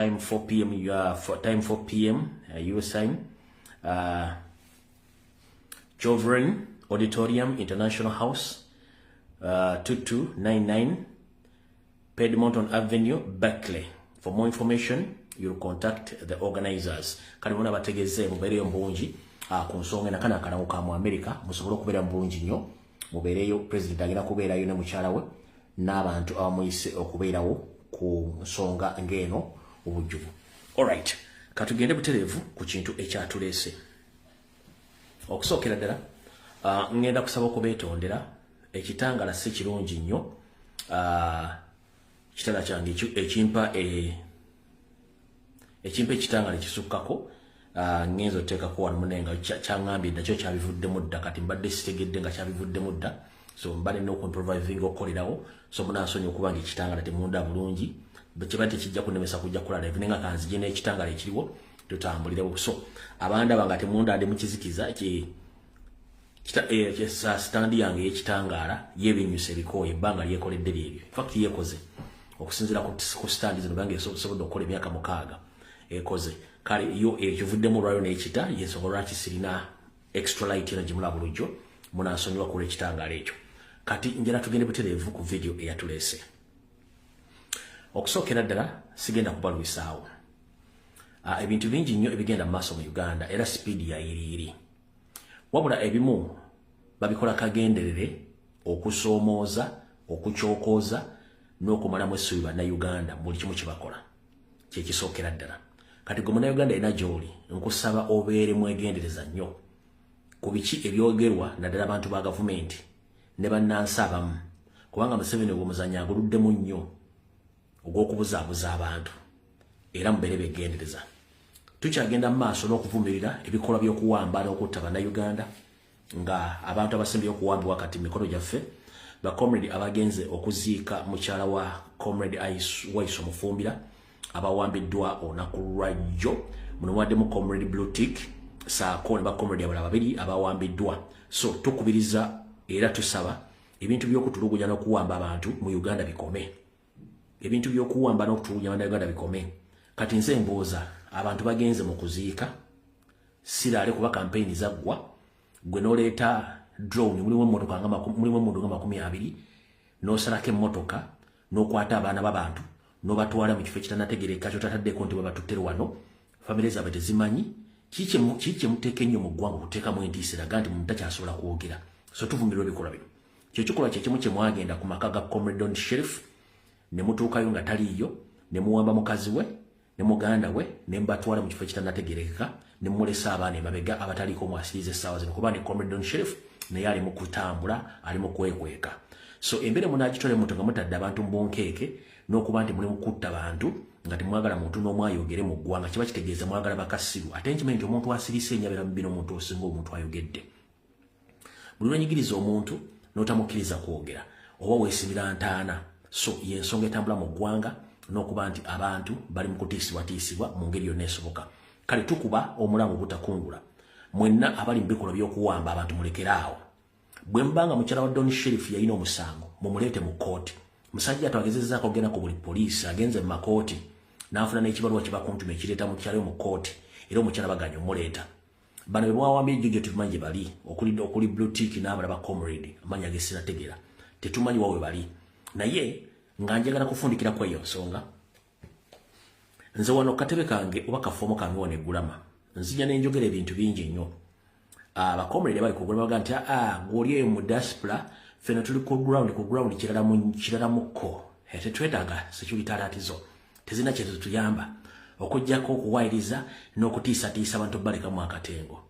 Time 4 p.m. For time 4 p.m. US time. Jovrine Auditorium, International House, 2299 Piedmont Avenue, Berkeley. For more information, you'll contact the organizers. Kale muna bategeeze mubeereyo mu bungi ku nsonga eno kana akalango ka mu America, musobole okubeera mu bungi nnyo, mubeereyo. President agenda kubeerayo ne mukyala we n'abantu abamuyise okubeerawo ku nsonga ng'eno obujjuvu. Alright, katugende butereevu ku kintu ekyatuleese. Okusookera ddala, ngenda kusaba okubeetondera, ekitangala si kirungi nnyo. Kitala kyange ekimpa ekimpa ekitangala ekisukkako, ngenza oteekako wano mune nga kyaŋŋambye dda kyo kyabivuddemu dda. Kati mbadde sitegedde nga kyabivuddemu dda, so mbadde nina okuimprovisinga okukolerawo. So munansonyi okuba nga ekitangala temunda bulungi, kiba tekijja kunemesa kujja kukola live, naye nga kanzije n'ekitangala ekiriwo tutambulirewo. So abandaba nga temunda, ndi mukizikiza. Stand yange y'ekitangaala yebinyusa ebikooye, ebbanga lyekoledde lyebyo. Infact yekoze okusinziira ku stand zino bange esobodde okukola emyaka 6 ekoze. Kale yo ekivuddemu olwayo n'ekita, yensonga lwaki sirina extra light eno gimulaba bulijjo. Munansonyiwa ku lw'ekitangaala ekyo. Kati njala tugende butereevu ku video eyatuleese. Okusookera ddala, sigenda kubalwisaawo. Ebintu bingi nnyo ebigenda mu maaso mu Uganda, era speed yayiriiri, wabula ebimu babikola kagenderere okusoomooza, okukyokooza n'okumalamu essuubi bannayuganda. Buli kimu kibakola kyekisookera ddala. Kati gwe munnayuganda erina gy'oli, nkusaba obeere mwegendereza nnyo ku biki ebyogerwa, naddala abantu ba gavumenti ne bannansi abamu, kubanga Museveni ogwo muzannyo aguluddemu nnyo ogw'okubuzaabuza abantu, era mubeere begendereza. Tukyagenda mu maaso n'okuvumirira ebikolwa by'okuwamba n'okutta bannayuganda, nga abantu abasembye okuwambibwa kati mu mikono gyaffe, bacomrade abagenze okuziika mukyala wa Comrade Waiso Mufumbira, abawambiddwa olunaku lwajjo. Muno mubaddemu Comrade Bluetick saako ne bacomrade abalala babiri abawambiddwa. So tukubiriza era tusaba ebintu by'okutulugunya n'okuwamba abantu mu Uganda bikome. Ebintu by'okuwamba n'okutulugunya bannayuganda bikome. Kati nze mbuuza, abantu bagenze mu kuziika siraale kuba kampeyini zaggwa, gwe n'oleeta drone, mulimu emmotoka mulimu emmundu nga 20, n'osalako emmotoka n'okwata abaana b'abantu n'obatwala mu kifo ekitanategereka kyotataddeko nti bwebatutte wano famire zaabwe tezimanyi. Kiki kyemuteeka ennyo mu ggwanga okuteekamu entiisa eraga nti muntu takyasobola kwogera? So tuvumirwa ebikolwa bino. Kyekikolwa kyekimu kyemwagenda ku maka ga Comrade Don Sheriff ne mutuukayo nga taliiyo, ne muwamba mukazi we ne muganda we ne mubatwala mu kifo ekitanategerekeka, ne mumulesa abaana emabega abataliiko mwasiriza essaawa zino, kuba ne Comrade Don Sheriff naye ali mu kutambula, ali mu kwekweka. So embeera munaagitwale muto nga mutadde abantu mu bunkeeke n'okuba nti muli mu kutta bantu, nga temwagala muntu n'omu ayogere mu ggwanga, kiba kitegeeza mwagala bakasiru. Ate nkimanyi nti omuntu asirise enyabeera mu bino omuntu osinga omuntu ayogedde. Buli lwenyigiriza omuntu n'otamukkiriza kwogera, oba weesimira ntaana. So yensonga etambula mu ggwanga n'okuba nti abantu bali mu kutiisibwatiisibwa mu ngeri yonna esoboka. Kale tukuba omulango ogutakungula, mwenna abali mu bikolwa by'okuwamba abantu, mulekere awo. Bwe mbanga mukyala wa Don Sheriff yalina omusango, mumuleete mu kkooti. Musajja atwagezezzaako ogenda ku buli poliisi, agenze mu makooti n'afuna n'ekibaluwa kibakuntuma ekireeta mukyala we mu kkooti, era omukyala baganya omuleeta. Bano be bwawambye ejjojo tetumanyi gye bali, okuli Bluetick n'abalala ba comrade amanya ge sinategera, tetumanyi wa we bali. Naye nga njagala kufundikira ku eyo nsonga, nze wano katebe kange oba kafoomo kange wano eggulama, nzija nenjogera ebintu bingi nnyo. Abacomrade bali kugula baga nti aa gwoli eyo mu diaspora, feno tuli ku ground. Ku ground kirala mukko, tetwetaaga security alert zo, tezina kye zituyamba okuggyako okuwayiriza n'okutiisatiisa abantu balekamu akatengo.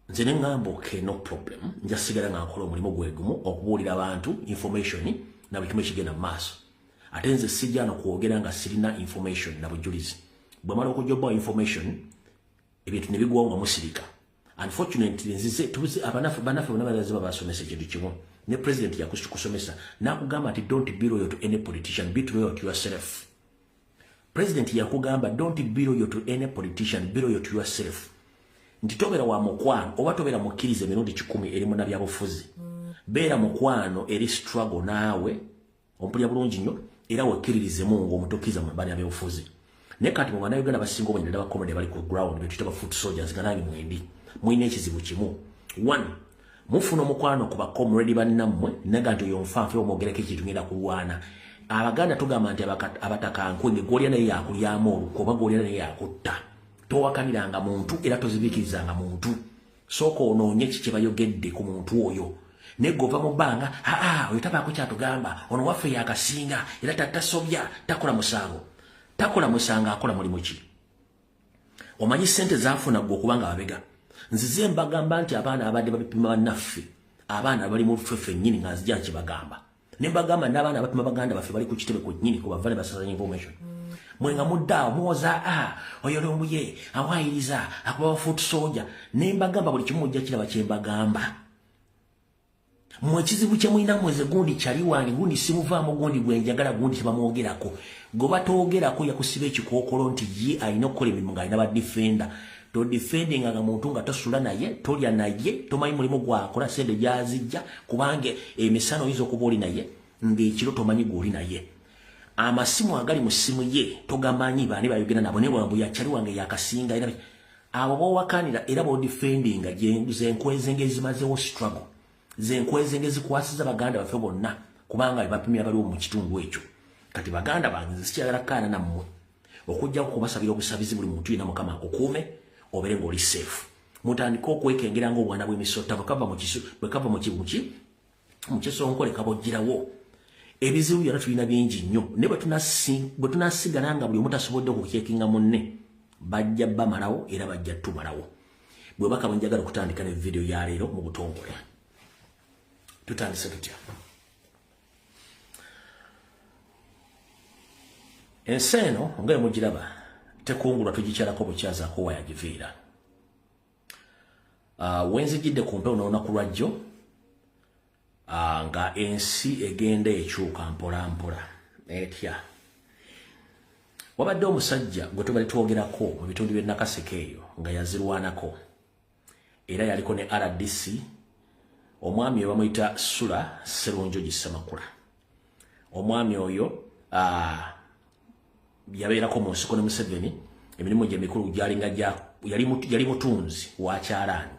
Nze ne ŋŋamba, okay, no problem, nja sigala nga nkola omulimu gwe gumu okubuulira abantu information na buli kimu ekigenda mu maaso. Ate nze sijja no kwogera nga sirina information na bujulizi. Bwe mala okujja obbawa information, ebintu ne bigwawo nga musirika. Unfortunately, nzize tubuze abanafu banafe bonna balaze babasomesa ekintu kimu, ne president yakusomesa n'akugamba nti don't be loyal to any politician, be loyal to yourself. President yakugamba, don't be loyal to any politician, be loyal to yourself, nti tobeera wa mukwano oba tobeera mukkiriza emirundi 100 eri munnabyabufuzi, beera mukwano eri struggle. Naawe ompulya bulungi nnyo, era wekkiririzemu ng'omutokkiriza mu bannabyabufuzi. Naye kati mu Bannayuganda basinga obungi, ddala bakomede bali ku ground, betuyita ba foot soldiers, nga nange mwendi, mulina ekizibu kimu. One, mufuna omukwano ku bacomrade bannammwe, naga nti oyo nfanfe, omwogereko ekintu ngenda kulwana. Abaganda tugamba nti abatakankwe, gwolya naye yakulyamu olukwe oba gwolya naye yakutta. Towakaniranga muntu era tozibiikirizanga muntu. Sooka onoonye ki kye bayogedde ku muntu oyo. Naye gova mu bbanga, aa, oyo tabaako kyatugamba, ono waffe yakasinga, era tasobya, takola musango. Takola musango, akola mulimu ki? Omanyi sente zafuna gwe okuba nga babega. Nzize mbagamba nti abaana abadde babipima bannaffe, abaana bali mu ffe ffennyini, nga nzija nkibagamba ne mbagamba n'abaana abapima baganda baffe bali ku kitebe ku nnyini, kubava ne basasanya information. Mwe nga muddaawo muwoza, a oyo lumbuye awaayiriza akuba foot soldier. Ne mbagamba buli kimu mujja kiraba kye mbagamba. Mwe ekizibu kye mulina mweze, gundi kyali wange, gundi simuvaamu, gundi gwe njagala, gundi tebamwogerako. Gwe batoogerako yakusiba ekikookolo nti ye alina okukola emirimu ng'alina ba defender. Todefendinga nga muntu nga tosula naye, tolya naye, tomanyi mulimu gwakola, sente gyazijja, kubanga emisana oyinza okuba oli naye ng'ekiro tomanyi gw'oli naye. Amasimu agali mu ssimu ye togamanyi baani bayogera nabo. Naye bwambu yakyali wange yakasinga, era abo bowakanira era bodefendinga zenkwezenge ezimazewo struggle, zenkwezenge zikwasiza baganda baffe bonna, kubanga bebapimira baliwo mu kitundu ekyo. Kati baganda bange, nze sikyagala kaana nammwe okujjako kubasabira obusabizi. Buli muntu yenna, Mukama akukuume, obeere ng'oli safe. Mutandike okwekengera ng'obwana bw'emisota bwe kava mu kisonkole kabojjirawo. Ebizibu byonna tulina bingi nnyo, naye bwe tunasigala nga buli omu tasobodde okukyekinga munne, bajja bamalawo era bajja tumalawo. Bwe baka bwe njagala okutandika ne vidiyo ya leero mu butongole. Tutandise tutya? Ensi eno nga emugiraba tekungulwa, tugikyalako bukyazaako wayagiviira. Wenzijidde ku mpewo n'olunaku lwajjo, nga ensi egenda ekyuka mpola mpola etya. Wabadde omusajja gwe tubadde twogerako mu bitundu by'e Nakaseke eyo nga yazirwanako, era yaliko ne RDC. Omwami oyo bamuyita Sula Serunjogi Ssemakula. Omwami oyo yabeerako mu nsiko ne Museveni. Emirimu gye emikulu gyalinga yali mutunzi wa kyalaani.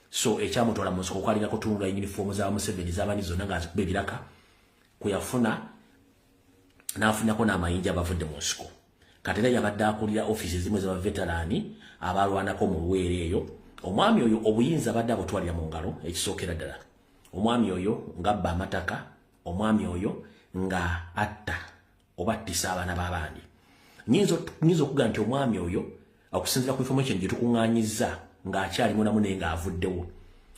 So ekyamutwala mu nsiko kwalinga kutunga yunifoomu za Museveni z'abandi zonna ng'azikuba ebiraka, kwe yafuna n'afunako n'amayinja abavudde mu nsiko. Kati era yabadde akulira ofiisi ezimu ez'abaveteraani abalwanako mu Luweero eyo. Omwami oyo obuyinza abadde abutwalira mu ngalo. Ekisookera ddala, omwami oyo ng'abba amataka, omwami oyo nga atta oba attisa abaana b'abandi. Nyinza okuga nti omwami oyo, okusinziira ku information gye tukuŋŋaanyizza, ng'akyali mulamu naye ng'avuddewo,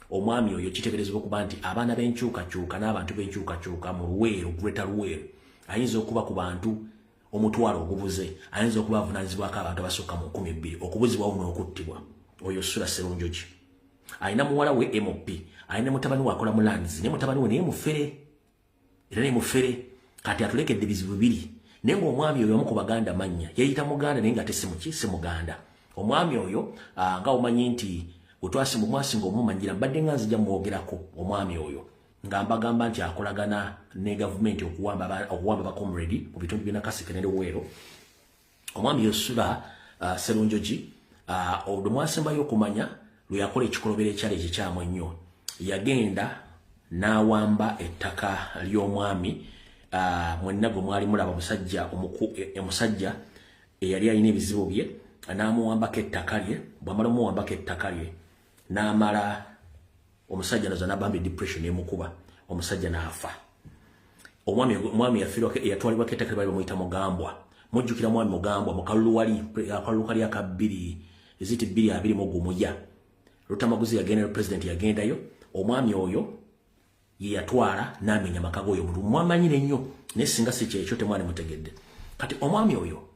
omwami oyo kiteeberezebwa okuba nti abaana b'enkyukakyuka n'abantu b'enkyukakyuka mu Luweero, Greater Luweero, ayinza okuba ku bantu 10,000 ogubuze, ayinza okuba avunaanyizibwako abantu abasukka mu 2000 okubuzibwawo n'okuttibwa. Oyo Sula Serunjogi alina muwala we MP, alina mutabani we akola mu lands, naye mutabani we naye mufere, era naye mufere. Kati atulekedde bizibu bibiri. Naye ng'omwami oyo omu ku baganda mannya yeyita muganda, naye nga te si muki, si muganda. Omwami oyo, nga omanyi nti wetwasinga omwasinga omumanyira, mbadde nga nzija mwogerako omwami oyo nga mbagamba nti akolagana ne gavumenti okuwamba bacomrade mu bitundu by'e Nakaseke ne Luweero. Omwami Yosula Serunjogi, olwo mwasembayo okumanya lwe yakola ekikolobero ekyali ekikyamu ennyo. Yagenda n'awamba ettaka ly'omwami mwenna gwe mwali mulaba, musajja omusajja eyali alina ebizibu bye, n'amuwambako ettaka lye. Bw'amala omuwambako ettaka lye, n'amala omusajja nazo nabamba depression emukuba, omusajja n'afa. Omwami yafiirwako, eyatwalibwako ettaka bali bamuyita Mugambwa. Mujjukira mwami Mugambwa mu kalulu, wali akalulu kali aka bbiri eziti 2021 ya Lutamaguzi yagenda, president yagendayo. Omwami oyo ye yatwala n'amenya amaka g'oyo omuntu mwamanyire nnyo, naye singa si kyekyo temwali mutegedde. Kati omwami oyo,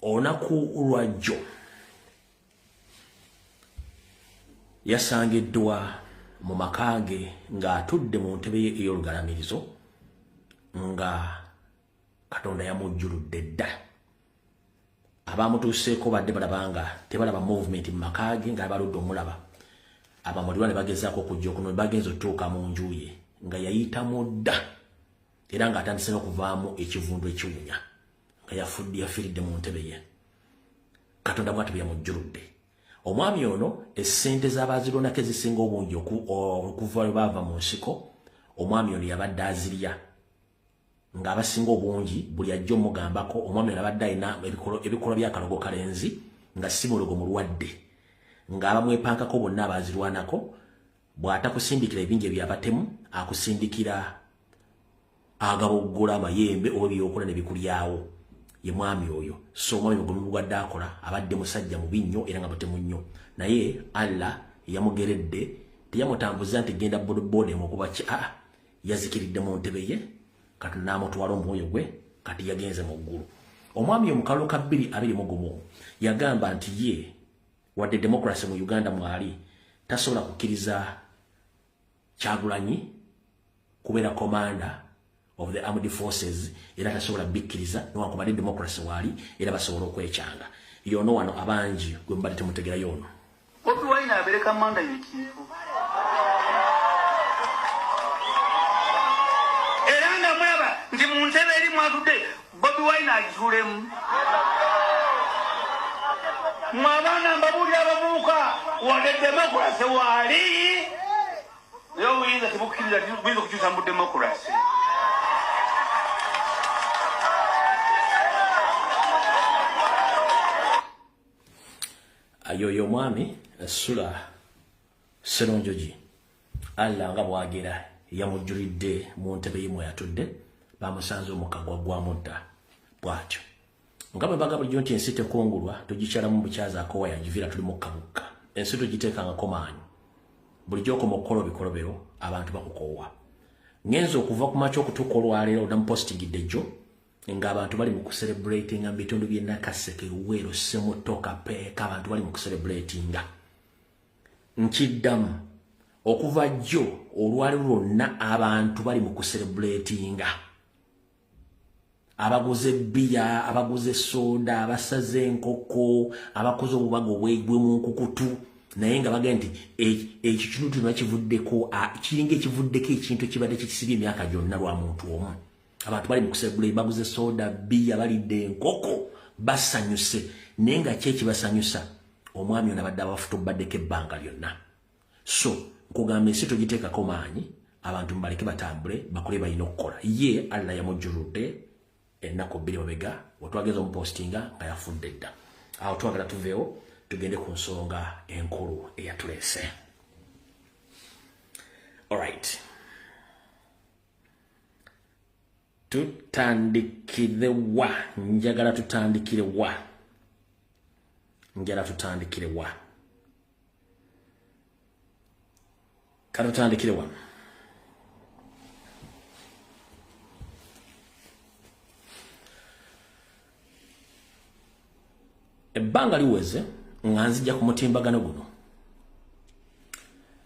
olunaku lwajjo yasangiddwa mu maka ge ng'atudde mu ntebe ye ey'olugalamirizo, nga Katonda yamujjuludde dda. Abamutuuseeko badde balaba nga tebalaba movement mu maka ge, nga baludde omulaba. Abamulirwa ne bagezaako okujja okuno, bagenza otutuuka mu nju ye nga yayitamu dda, era ng'atandise n'okuvaamu ekivundu ekiwunya. nga yafiiridde mu ntebe ye. Katonda bw'atyo bwe yamujjuludde. Omwami ono essente z'abazironako ezisinga obungi okuva lwe baava mu nsiko, omwami ono yabadde azirya ng'abasinga obungi buli ajja omugambako. Omwami ono abadde alina ebikolwa by'akalogo kalenzi nga si mulogo mulwadde, ng'abamwepankako bonna abazirwanako. Bw'atakusindikira ebingi ebyabatemu, akusindikira agaboggola amayembe oba ebyokola ne bikulyawo. Ye mwami oyo. So omwami ogumu gwadde akola abadde musajja mubi nnyo era nga mutemu nnyo, naye Allah yamugeredde, teyamutambuza nti genda bodaboda emukuba ki, aa yazikiridde mu ntebe ye, kati n'amutwala omwoyo gwe, kati yagenze mu ggulu. Omwami oyo mu kalulu ka 2021 yagamba nti ye wadde democracy mu Uganda mwali, tasobola kukkiriza Kyagulanyi kubeera commander of the armed forces, era tasobola bikkiriza newankubadde democracy waali, era basobola okwekyanga. Yono wano abangi gwe mubadde temutegera yono. Bobi Wine abeere kamanda y'ekintu. Era nga mulaba nti mu ntebe eri mwatudde Bobi Wine agituulemu. Mwe abaana mbabuulira abavubuka, wadde democracy waali, naye obuyinza tebukkiriza buyinza okukyusa mu democracy. Yoyo omwami Sula Sserunjogi, Allah nga bwagera yamujjulidde mu ntebe ye mwe yatudde, bamusanze omukka gwaggwamudda bw'atyo. Nga bwe baga bulijjo nti ensi tekungulwa, tugikyalamu bukyazaako wayagiviira tuli mukka bukka. Ensi tugiteekangako maanyi. Bulijjo okoma okukola ebikolobero, abantu bakukoowa. Ngenze okuva ku makya okutuuka olwaleero, namupositingidde jjo ng'abantu bali mu kucelebratinga mu bitundu by'e Nakaseke, Luweero, Ssemuto, Kapeeka, abantu bali mu kucelebratinga. Nkiddamu, okuva jjo olwaleero lwonna abantu bali mu kucelebratinga. Abaguze bbiya, abaguze soda, abasaze enkoko, abakoze obubaga obwegwe mu nkukutu, naye nga bagenda nti ekyo kintu kyonna kivuddeko, kiringa ekivuddeko ekintu ekibadde kikisibye emyaka gyonna lwa muntu omu. Abantu bali mu kuserebula, baguze soda, bbiya, balidde enkoko, basanyuse, naye nga ki ekibasanyusa? Omwami ono abadde abafutubaddeko ebbanga lyonna. So nkugamba ensi togiteekako maanyi, abantu mubaleke batambule bakole balina okukola. Ye Allah yamujjuludde ennaku 2 mabega wetwageza omupostinga nga yafudde dda. Awo twagala tuveewo tugende ku nsonga enkulu eyatuleese. Alright, tutandikire wa? Njagala tutandikire wa? Njagala tutandikire wa? Katutandikire wano. Ebbanga liweze nga nzija ku mutimbagano guno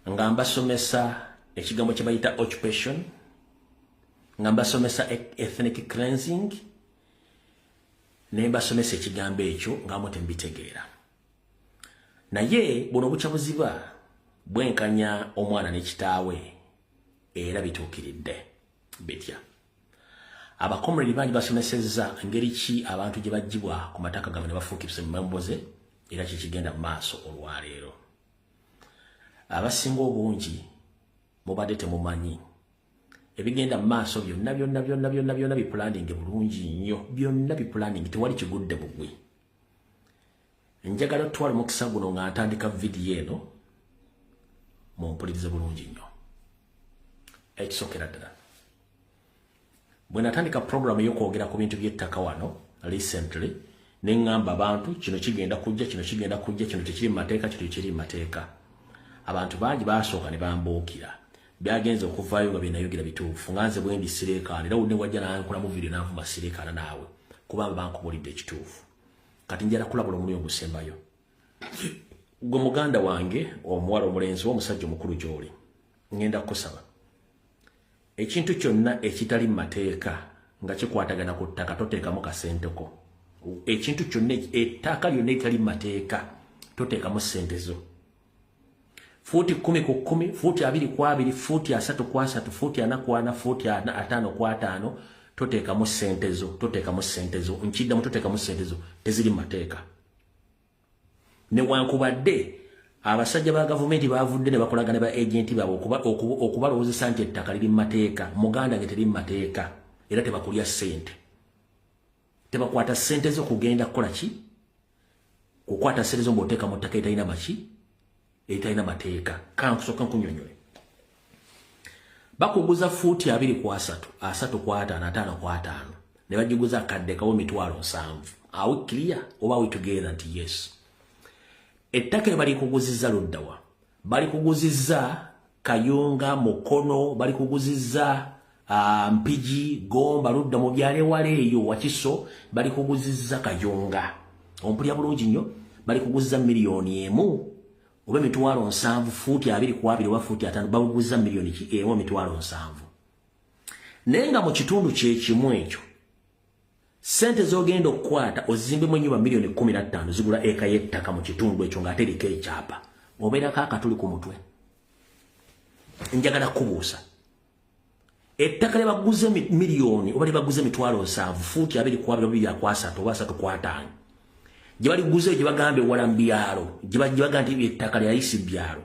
nga mbasomesa ekigambo kye bayita occupation, nga mbasomesa ethnic cleansing, ne mbasomesa ekigambo ekyo nga mwe tembitegeera. Naye buno bukyabuziba bwenkanya omwana ne kitaawe era bituukiridde bitya. Abakomredi bangi basomesezza ngeri ki abantu gye baggyibwa ku mataka gaabwe ne bafuukibwa emmomboze, era kikigenda mu maaso olwaleero. Abasinga obungi mubadde temumanyi ebigenda mu maaso byonna byonna byonna byonna byonna bipulaninge bulungi nnyo, byonna bipulaninge, tewali kigudde bugwi. Njagala otwala omukisa guno nga ntandika vidiyo eno mumpulirize bulungi nnyo. Ekisookera ddala, bwe natandika programu ey'okwogera ku bintu by'ettaka wano recently, ne ŋŋamba abantu kino kigenda kujja, kino kigenda kujja, kino tekiri mu mateeka, kino tekiri mu mateeka. Abantu bangi baasooka ne bambuukira. Byagenze okuvaayo nga bye nayogera bituufu, nga nze bwe ndi sireekaana, era wudde wajja n'ankolamu vidiyo n'anvuma sireekaana naawe, kubanga bankubuulidde ekituufu. Kati njala kulabula omulundi ogusembayo. Gwe muganda wange, omuwala, omulenzi, omusajja omukulu gy'oli, ŋŋenda kukusaba ekintu kyonna ekitali mu mateeka nga kikwatagana ku ttaka toteekamu kasenteko. Ekintu kyonna, ettaka lyonna eritali mu mateeka toteekamu ssente zo. Fuuti 10 ku 10, fuuti 2 ku 2, fuuti 3 ku 3, fuuti 4 ku 4, fuuti 5 ku 5, Toteekamu ssente zo, toteekamu ssente zo, nkiddamu, toteekamu ssente zo, teziri mu mateeka. Newankubadde abasajja ba gavumenti bavudde ne bakolagana ba agenti baabwe okubalowoozesa nti ettaka liri mu mateeka, muganda nge teriri mu mateeka, era tebakulya ssente. Tebakwata ssente zo kugenda kukola ki? Kukwata ssente zo ng'oteeka mu ttaka eritalina maki? Eritalina mateeka. Kankusooka nkunnyonnyole. Bakuguza fuuti 2 ku 3, 3 ku 5, 5 ku 5. Ne bagiguza akadde kawo 700,000. Are we clear? Oba we together nti yes. Ettaka eryo balikuguzizza ludda wa? Balikuguzizza Kayunga, Mukono, balikuguzizza Mpigi, Gomba, ludda mu byalo ewala eyo Wakiso, balikuguzizza Kayunga. Ompulira bulungi nnyo, balikuguzizza 1,000,000 oba 70,000, fuuti 2 ku 2 oba fuuti 5, bakuguzizza 1,000,000 70,000. Naye nga mu kitundu kye kimu ekyo, ssente z'ogenda okukwata ozimbemu ennyumba 15,000,000 zigula eka y'ettaka mu kitundu ekyo ng'ate eriko ekyapa. Obeerako akatuli ku mutwe. Njagala kubuusa. Ettaka lye baguze miliyoni oba lye baguze 70,000, fuuti 2 ku 2 oba 2 ku 3 oba 3 ku 5. Gye baliguze gye bagamba ewala mu byalo, gye bagamba nti ettaka lya yisi byalo.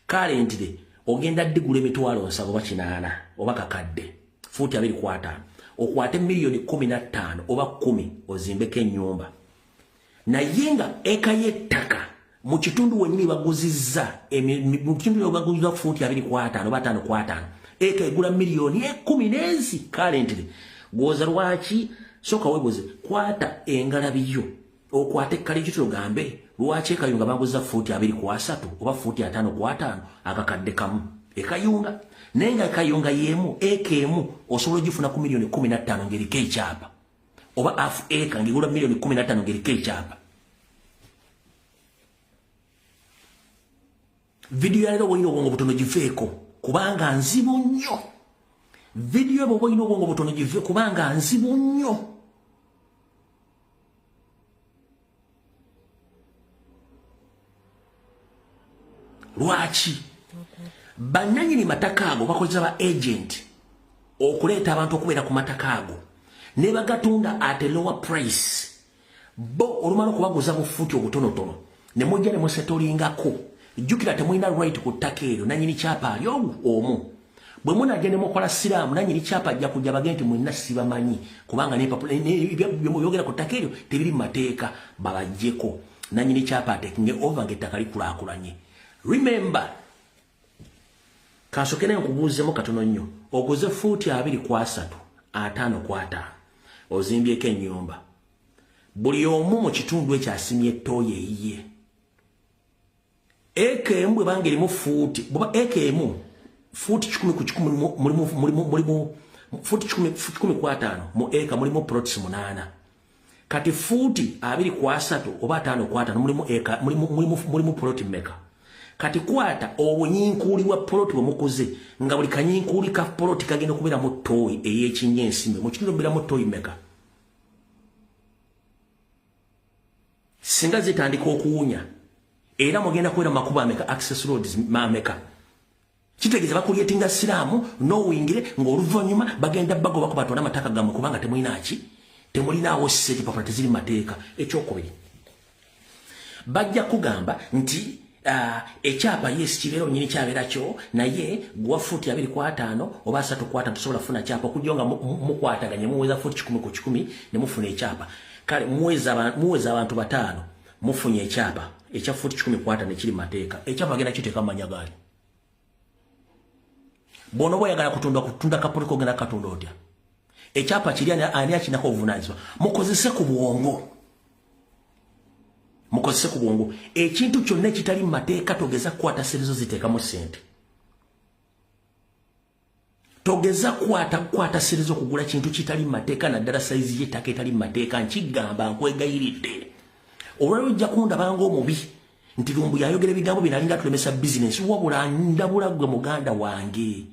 Currently ogenda ddigula 70,000 oba 800 oba kakadde, fuuti 2 ku 5. Okwate 15,000,000 oba 10 ozimbeko ennyumba. Naye nga eka y'ettaka mu kitundu wennyini baguzizza, mu kitundu baguzizza fuuti 2 ku 5 oba 5 ku 5. Eka egula 14,000,000 currently. Gwoza lwaki? Sooka weebuuze, kwata engalabi yo, okwate ekkalekitiro ogambe lwaki Ekayunga baguza fuuti 2 ku 3 oba fuuti 5 ku 5 akakadde kamu. Ekayunga. Naye nga Ekayunga y'emu, eka emu osobola ogifuna ku 15,000,000 ng'eriko ekyapa. Oba half eka ng'egula 15,000,000 ng'eriko ekyapa. Vidiyo ya leero bw'olina obwongo butono giveeko kubanga nzibu nnyo. Vidiyo bw'oba olina obwongo butono give kubanga nzibu nnyo. Lwaki? Bannannyini mataka ago bakozesa ba agent okuleeta abantu okubeera ku mataka ago ne bagatunda at a lower price. Bo olumala okubaguza bufuuti obutonotono ne mujja ne musetolingako. Jjukira temulina right ku ttaka eryo, nannyini kyapa ali omu. Bwe munajja ne mukola siraamu, nannyini kyapa ajja kujja bagende nti mwenna sibamanyi kubanga byogera ku ttaka eryo tebiri mu mateeka, babaggyeko. Nannyini kyapa atekinge over ng'ettaka likulaakulanye. Remember, kansooke nkubuuzeemu katono nnyo. Oguze fuuti 2 ku 3, 5 ku 5, ozimbyeko ennyumba. Buli omu mu kitundu ekyo asimye ettooyi eyiye. Eka emu bw'ebanga erimu fuuti, bw'oba eka emu, fuuti 1 ku 1 mulimu fuuti 1 ku 5 mu eka mulimu plots 8. Kati fuuti 2 ku 3 oba 5 ku 5 mulimu eka, mulimu plot mmeka? Kati kwata obunyinkuli bwa plot bwe mukoze nga buli kanyinkuli ka plot kagenda kubeera mu ttooyi ey'ekinnya ensimbi. Mu kitundu mubeeramu ttooyi mmeka? Singa zitandika okuwunya era mugenda kubeera mu makubo ameka, access roads ameka? Kitegeeza bakulyetinga siraamu n'owingire ng'oluvannyuma bagenda bagobako batwale amataka gammwe kubanga temulina ki? Temulinaawo ssente, papula teziri mu mateeka. Ekyokubiri, bajja kugamba nti ekyapa yes kibeera nnyini kyabeera kyo, naye gwa fuuti 2 ku 5 oba 3 ku 5 tosobola kufuna kyapa okujja nga mukwataganye muweza fuuti 1 ku 1 ne mufuna ekyapa. Kale muweza abantu 5 mufunye ekyapa ekya fuuti 1 ku 5 ekiri mu mateeka. Ekyapa agenda kiteeka mu mannya gaani? Bw'onoba oyagala kutunda kapuliko ogenda katunda otya? Ekyapa kiri ani akinako obuvunaanyizibwa? Mukozese ku bwongo. Mukozese ku bwongo. Ekintu kyonna ekitali mu mateeka togeza kukwata ssente zo ziteekamu ssente. Togeza kukwata ssente zo kugula kintu kitali mu mateeka, naddala sayizi y'ettaka etali mu mateeka. Nkigamba nkwegayiridde. Olwaleero ojja kundaba ng'omubi nti Lumbu yayogera ebigambo bino alinga atulemesa bizinensi, wabula ndabula ggwe muganda wange.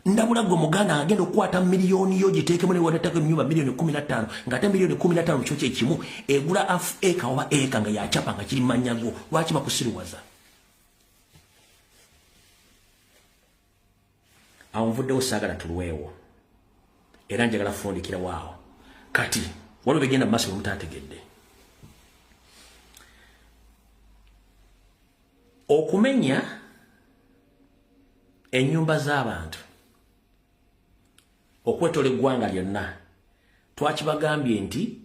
Ndabula gwe muganda agenda okukwata miliyoni yo giteekemu ne wanattaka ennyumba 15,000,000 ng'ate 15,000,000 kyo kye kimu egula half acre oba acre nga yakyapa nga kiri mu mannya go. Lwaki bakusiruwaza? Awo nvuddewo, saagala tulwewo, era njagala fundikira waawo. Kati waliwo bigenda mu maaso bwe mutaategedde. Okumenya ennyumba z'abantu okwetola eggwanga lyonna, twakibagambye nti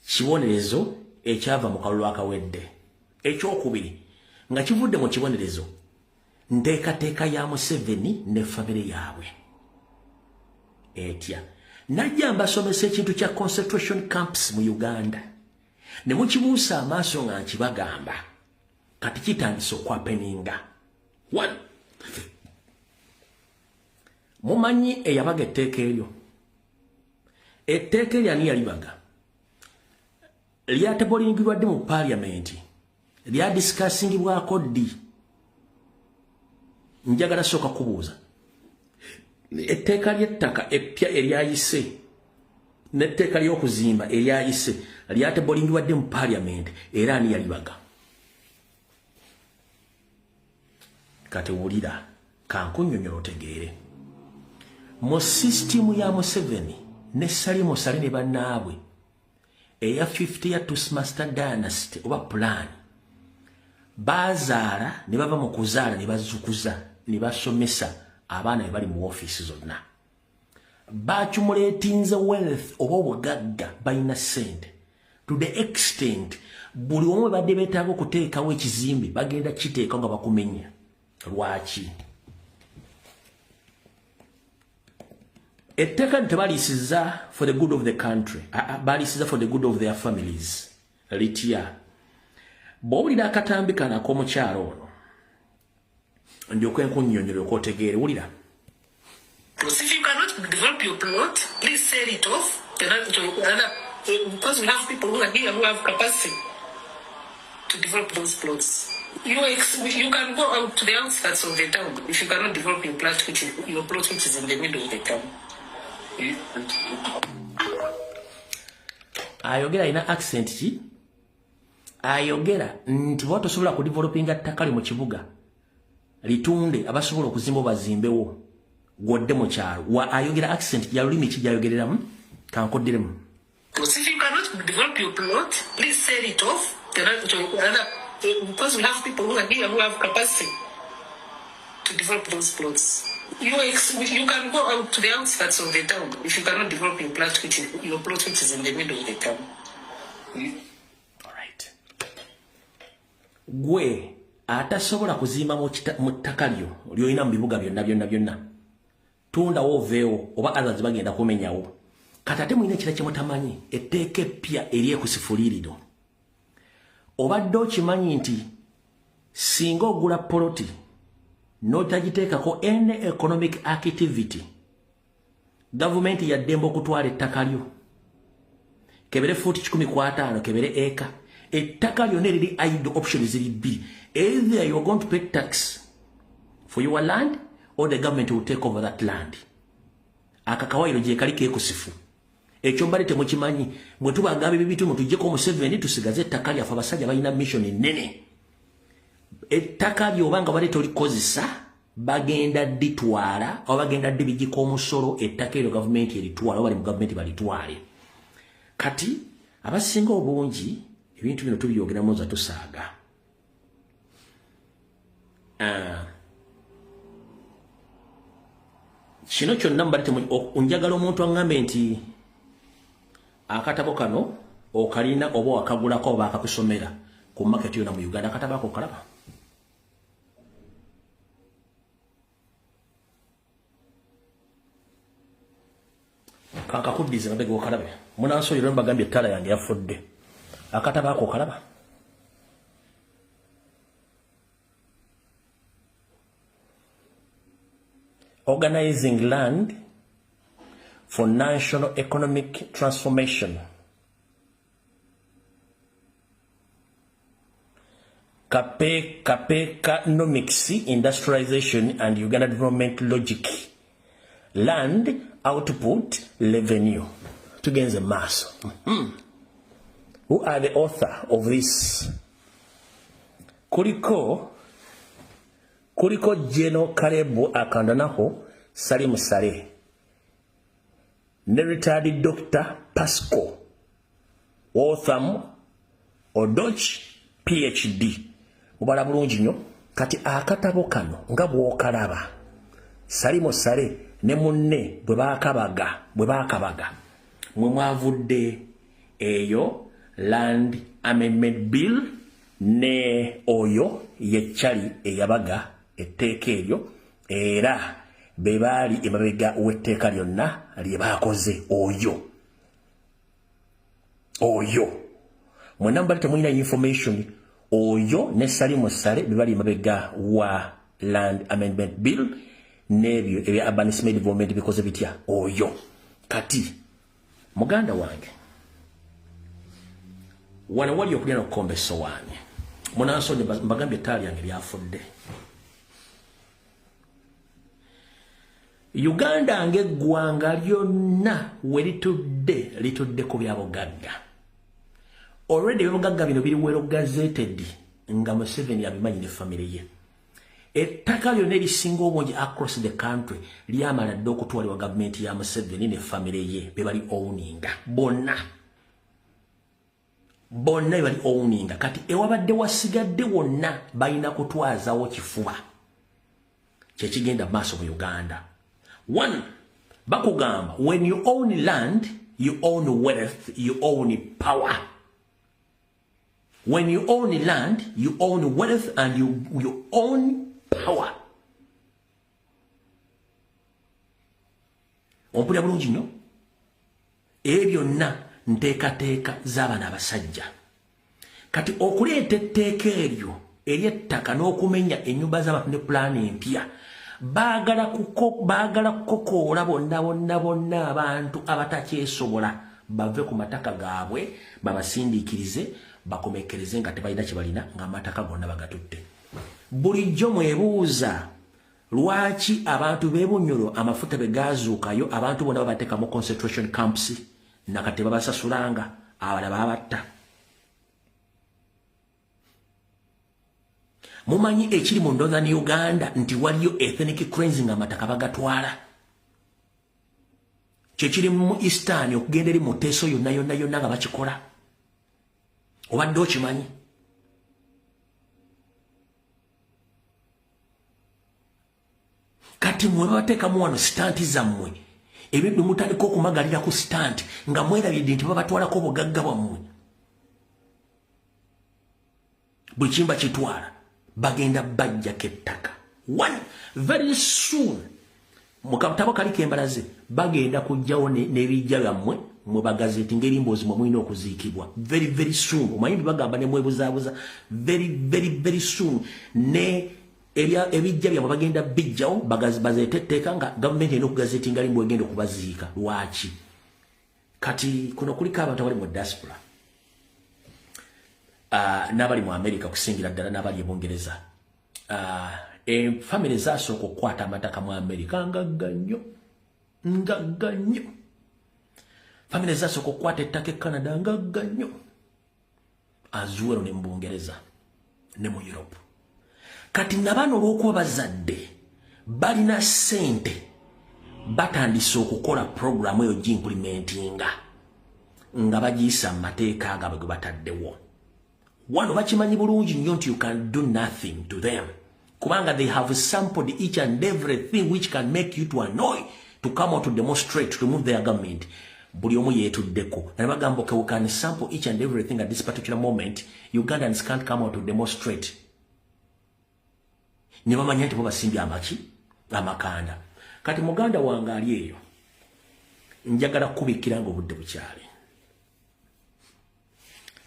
kibonerezo ekyava mu kalulu akawedde. Ekyokubiri, nga kivudde mu kibonerezo, nteekateeka ya Museveni ne famire yaabwe etya. Najja mbasomesa ekintu kya concentration camps mu Uganda ne mukibuusa amaaso nga nkibagamba. Kati kitandise okwahappeninga. One, mumanyi eyabaga etteeka eryo? Etteeka eryo ani yalibaga? Lyatebolingibwa ddi mu paliamenti? Lyadiscussingibwako ddi? Njagala sooka kubuuza, etteeka ly'ettaka eppya eryayise n'etteeka ly'okuzimba eryayise lyatebolingibwa ddi mu paliamenti, era ani yalibaga? Kati wulira, kankunnyonnyola otegeere. Mu sisitimu ya Museveni ne Salimu Sale ne bannaabwe eya 50 ya Tusmaster dynasty oba plan, bazaala ne bava mu kuzaala ne bazukuza ne basomesa abaana be bali mu ofiisi zonna. Baaccumulatinze wealth oba obugagga, balina ssente to the extent buli omu badde beetaaga okuteekawo ekizimbe bagenda kiteekawo nga bakumenya. Lwaki etteeka tebaliisiza for the good of the country, baliisiza for the good of their families? Litya? Bw'owulira akatambi kano ak'omukyalo ono, ndyoke nkunnyonnyola okwotegeere. Wulira. If you cannot develop your plot, please sell it off to another, because we have people who are here who have capacity to develop those plots. You can go out to the outskirts of the town if you cannot develop your plot which is in the middle of the town. Ayogera alina accent ki? Ayogera nti bw'oba tosobola kudevelopinga ttaka li mu kibuga, litunde, abasobola okuzimba bazimbewo, gwodde mu kyalo. Wa ayogera accent ya lulimi ki gyayogereramu? Kankoddiremu. If you cannot develop your plot, please sell it off to another, because we have people who are here who have capacity to develop those plots. You can go out to the outskirts of the town if you cannot develop your plot which is in the middle of the town. Alright. Gwe atasobola kuzimba mu ttaka lyo lyolina mu bibuga byonna byonna byonna, tundawo oveewo, oba others bagenda kumenyawo. Kati ate mulina ekira kyemutamanyi, etteeka eppya eryekusifuliiriro. Obadde okimanyi nti singa ogula poloti n'otagiteekako any economic activity, gavumenti yaddemba okutwala ettaka lyo, kebere fuuti 150, kebere eka, ettaka lyonna eriri idle? Option ziri bbiri: either you are going to pay tax for your land or the government will take over that land. Akakawayiro gye kali keekusifu. Ekyo mbadde temukimanyi. Mwe tubagamba ebibitu, mutuggyeko Museveni tusigaze ettaka lyaffe. Abasajja balina mission nnene. Ettaka lyoba nga badde tolikozesa, bagenda ditwala oba bagenda dibijika omusolo. Ettaka eryo gavumenti eritwala oba bali mu gavumenti balitwale. Kati abasinga obungi ebintu bino tubyogeramu za tusaaga. Kino kyonna mbadde njagala omuntu aŋŋambe nti akatabo kano okalina oba wakagulako oba akakusomera ku market yonna mu Uganda. Akatabo ako kalaba? Kankakuddize mabega okalabe. Munansonyiwa, mbagambye ettala yange yafudde. Akatabo ako okalaba? Organizing Land for National Economic Transformation, Kape Kapeconomics, Industrialization and Uganda Development Logic, Land Output Revenue. Tugenze maaso. Who are the author of this? Kuliko General Caleb Akandwanaho. Salim Saleh ne retired Dr. Pasco Otham Odoch PhD. Mubala bulungi nnyo. Kati akatabo kano nga bw'okalaba, Salim Saleh ne munne bwe baakabaga mwe mwavudde eyo Land Amendment Bill ne oyo ye Chali eyabaga etteeka eryo, era be baali emabega w'etteeka lyonna lye baakoze. Oyo mwenna mubali temulina information. Oyo ne Salim Saleh be bali emabega wa Land Amendment Bill n'ebyo ebya urbanism development bikoze bitya oyo. Kati muganda wange, wano wali okulya n'okukomba essowaani. Munansonyi, mbagambye ettaala lyange lyafudde. Uganda ng'eggwanga lyonna we litudde, litudde ku byabugagga. Already ebyobugagga bino biri well gazetted nga Museveni abimanyi ne famire ye. Ettaka lyonna erisinga obungi across the country lyamala dda okutwalibwa gavumenti ya Museveni ne famire ye, be bali owninga bonna bonna be bali owninga. Kati ewabadde wasigadde wonna balina kutwazawo kifuba. Kyekigenda maaso mu Uganda. One, bakugamba, when you own land, you own wealth, you own power. When you own land, you own wealth and you own power. Ompulira bulungi nnyo? Ebyo byonna nteekateeka z'abaana abasajja. Kati okuleeta etteeka eryo ery'ettaka n'okumenya ennyumba z'abantu ne pulaani empya, baagala kukokoola bonna bonna bonna abantu abatakyesobola bave ku mataka gaabwe, babasindiikirize bakomekereze nga tebalina kye balina, ng'amataka gonna bagatutte. Bulijjo mwebuuza lwaki abantu b'e Bunyoro amafuta bwe gaazuukayo, abantu bonna babateeka mu concentration camps, nakati babasasulanga, abalala babatta. Mumanyi ekiri mu Northern Uganda nti waliyo ethnic cleansing, amataka bagatwala. Kyekiri mu Eastern okugenda eri mu Teso yonna yonna yonna nga bakikola. Obadde okimanyi? Kati mwe babateekamu wano stunt zammwe, ebyo bye mutandika okumagalira ku stunt nga mwerabidde nti babatwalako obugagga bwammwe. Buli kimba kitwala, bagenda bajjako ettaka. One very soon, mukatabo kali kembalaze, bagenda kujjawo n'ebijja byammwe mwe bagazeti ng'erimboozi mwe mulina okuziikibwa. Very very soon. Omanyi bagamba ne mwebuzaabuza. Very very very soon ne ebijja byammwe bagenda bijjawo, bazeete etteeka nga gavumenti erina okugazetinga limbo egenda okubaziika. Lwaki? Kati kuno kuliko abantu abali mu diaspora n'abali mu America, kusingira ddala n'abali e Bungereza. Famire zasooka okukwata amataka mu America ngagga nnyo, ngagga nnyo. Famire zasooka okukwata ettaka e Canada ngagga nnyo, azuwero ne mu Bungereza ne mu Europe. Kati nabano olw'okuba bazadde balina ssente, batandise okukola programu eyo giimplementinga nga bagiyisa mu mateeka gaabwe ge bataddewo wano. Bakimanyi bulungi nnyo nti you can do nothing to them, kubanga they have sampled each and everything which can make you to annoy, to come out to demonstrate to remove their government. Buli omu yeetuddeko naye bagamba, "Okay, we can sample each and everything at this particular moment. Ugandans can't come out to demonstrate." Ne bamanya nti bo basimbye amaki amakanda. Kati muganda wange ali eyo, njagala kubikkira nga obudde bukyali.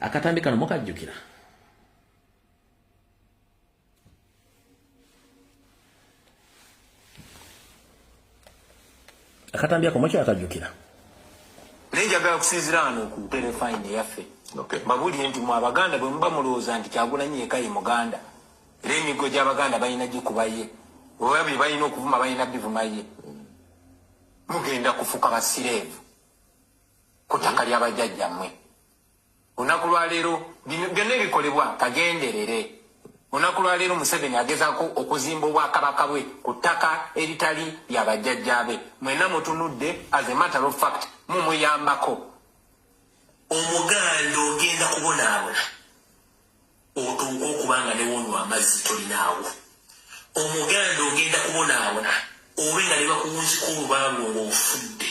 Akatambi kano mukajjukira? Akatambi ako mukyakajjukira? Naye njagala kusinzira wano ku terefayina eyaffe, mbabuulire nti mwe Abaganda bwe muba mulowooza nti Kyagulanyi yekka ye Muganda, era emiggo gy'Abaganda balina gikuba ye, oba bye balina okuvuma balina bivuma ye, mugenda kufuka basireevu ku ttaka ly'abajjajjammwe. Olunaku lwaleero bino byonna ebikolebwa kagenderere. Olunaku lwaleero Museveni agezaako okuzimba obwakabaka bwe ku ttaka eritali lya bajjajjaabe. Mwenna mutunudde, as a matter of fact mumuyambako. Omuganda ogenda kubonaabona otuuka okuba nga ne wonywa amazzi tolinaawo. Omuganda ogenda kubonaabona obe nga ne bakuwunzika olubaawo ng'ofudde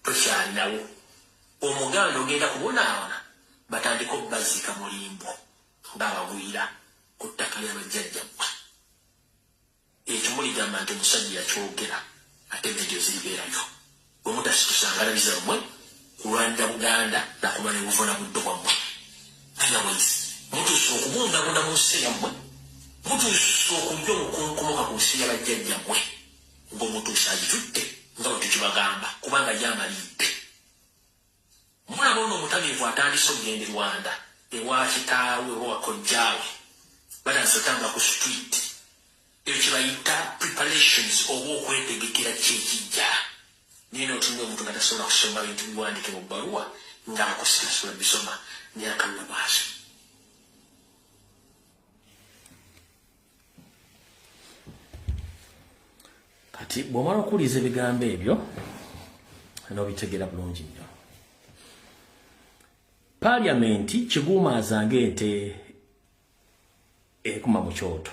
tokyalinawo. Omuganda ogenda kubonaabona batandika obbaziika mulimbo ng'abagwira ku ttaka ly'abajjajjammwe. Ekyo muligamba nti omusajja yakyogera, ate vidiyo ziribeerayo. Bwe mutasitusa ngalabi zammwe kulwanira Buganda nakuba ne buvuna buddo bwammwe. Otherwise mutuuse okubundabunda mu nsi yammwe, mutuuse okulya obukunkumoka ku nsi y'abajjajjammwe ng'omutuuse agitutte nga bwe tukibagamba, kubanga ye amalidde. Mulaba ono omutamiivu atandise okugenda e Rwanda ewa kitaawe oba wa kojjaawe, batandise otambula ku street. Ebyo kye bayita preparations oba okwetegekera kyekijja. Naye n'otunula omuntu nga tasobola kusoma bintu biwandiike mu bbaluwa, ng'akusika tasobola bisoma, naye akalula maaso. Kati bw'omala okuwuliza ebigambo ebyo n'obitegeera bulungi nnyo. Paliamenti kiguumaaza ng'ente ekuma mu kyoto.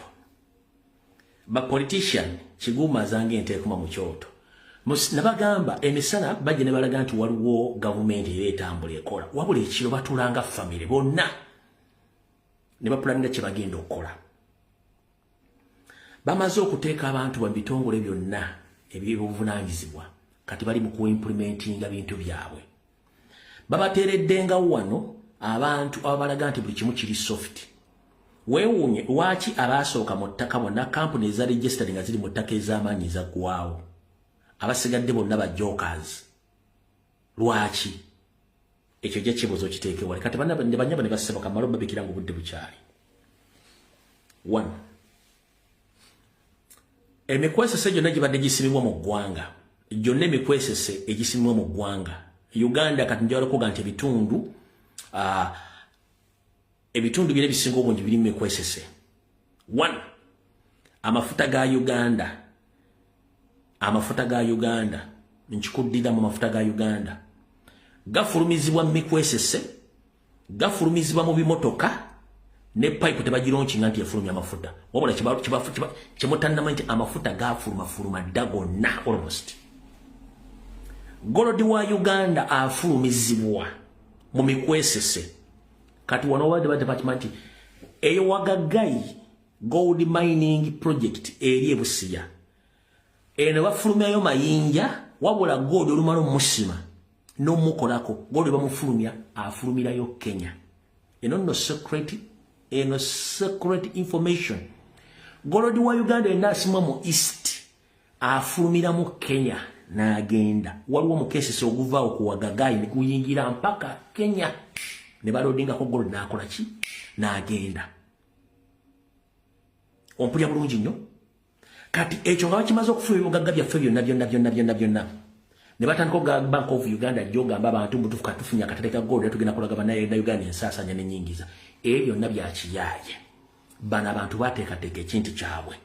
Ba politician kiguumaaza ng'ente ekuma mu kyoto. Nabagamba emisana bajja ne balaga nti waliwo gavumenti era etambula ekola, wabula ekiro batuulanga famire bonna ne bapulaninga kye bagenda okukola. Bamaze okuteeka abantu mu bitongole byonna eby'obuvunaanyizibwa, kati bali mu kuimplementinga bintu byabwe. Babateereddengawo wano abantu ababalaga nti buli kimu kiri soft. Weewuunye lwaki abaasooka mu ttaka bonna kampuni eza registered nga ziri mu ttaka ez'amaanyi ezaggwawo, abasigadde bonna ba jokers. Lwaki? Ekyo jja kibuuzo kiteeke wali. Kati banyabo ne bassebo kamala obabikira ng'obudde bukyali. One, emikwesese gyonna gibadde gisimibwa mu ggwanga, gyonna emikwesese egisimibwa mu ggwanga Uganda, kati njagala okuga nti ebitundu bira ebisinga obungi biri mu mikwesese. One, amafuta ga Uganda, amafuta ga Uganda, nkikuddira mu mafuta ga Uganda gafulumizibwa mu mikwesese, gafulumizibwa mu bimotoka ne pipe tebagilaunchinga nti efulumya amafuta, wabula kyemutannama nti amafuta gafulumafuluma dda gonna almost. Gold wa Uganda afulumizibwa mu mikwesese. Kati wano wadde badde bakimanyi nti eyo Wagagai gold mining project eri e Busia, eno bafulumyayo mayinja, wabula gold olumala omusima n'omukolako gold bamufulumya afulumirayo Kenya. Eno nno secret, eno secret information. Gold wa Uganda yenna asimwa mu East afulumira mu Kenya n'agenda. Waliwo omukesese oguvaawo ku Wagagai ne guyingira mpaka Kenya ne baloadingako gold n'akola ki n'agenda. Ompulya bulungi nnyo. Kati ekyo nga bakimaze okufulumya ebibugagga byaffe byonna byonna byonna byonna byonna, ne batandika oga Bank of Uganda gy'ogamba abantu mbu tufunye akatale ka gold tugenda kulaga bannayuganda ensaasaanya n'ennyingiza. Ebyo byonna bya kiyaaye. Bano abantu bateekateeka ekintu kyabwe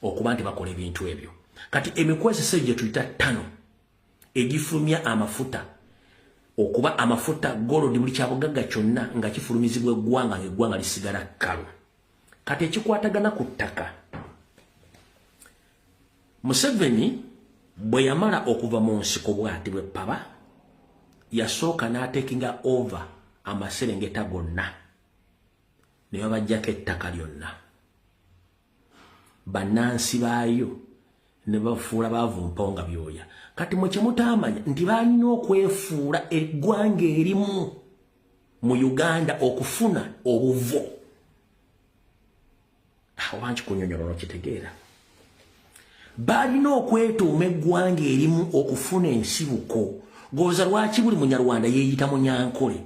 okuba nti bakola ebintu ebyo. Kati emikwesese gye tuyita ttano egifulumya amafuta, okuba amafuta gold buli kyabugagga kyonna nga kifulumizibwa eggwanga ng'eggwanga lisigala kkalu. Kati ekikwatagana ku ttaka, Museveni bwe yamala okuva mu nsiko bw'ati bwe paba, yasooka n'atakinga over amaserengeta gonna ne babaggyako ettaka lyonna, bannansi baayo ne bafuula baavu mponga byoya. Kati mwe kyemutaamanya nti balina okwefuula eggwanga erimu mu Uganda okufuna obuvo. Oba nkikunyonyola n'okitegeera. Balina okwetuuma eggwanga erimu okufuna ensibuko. Goza lwaki buli munyarwanda yeeyita munyankole,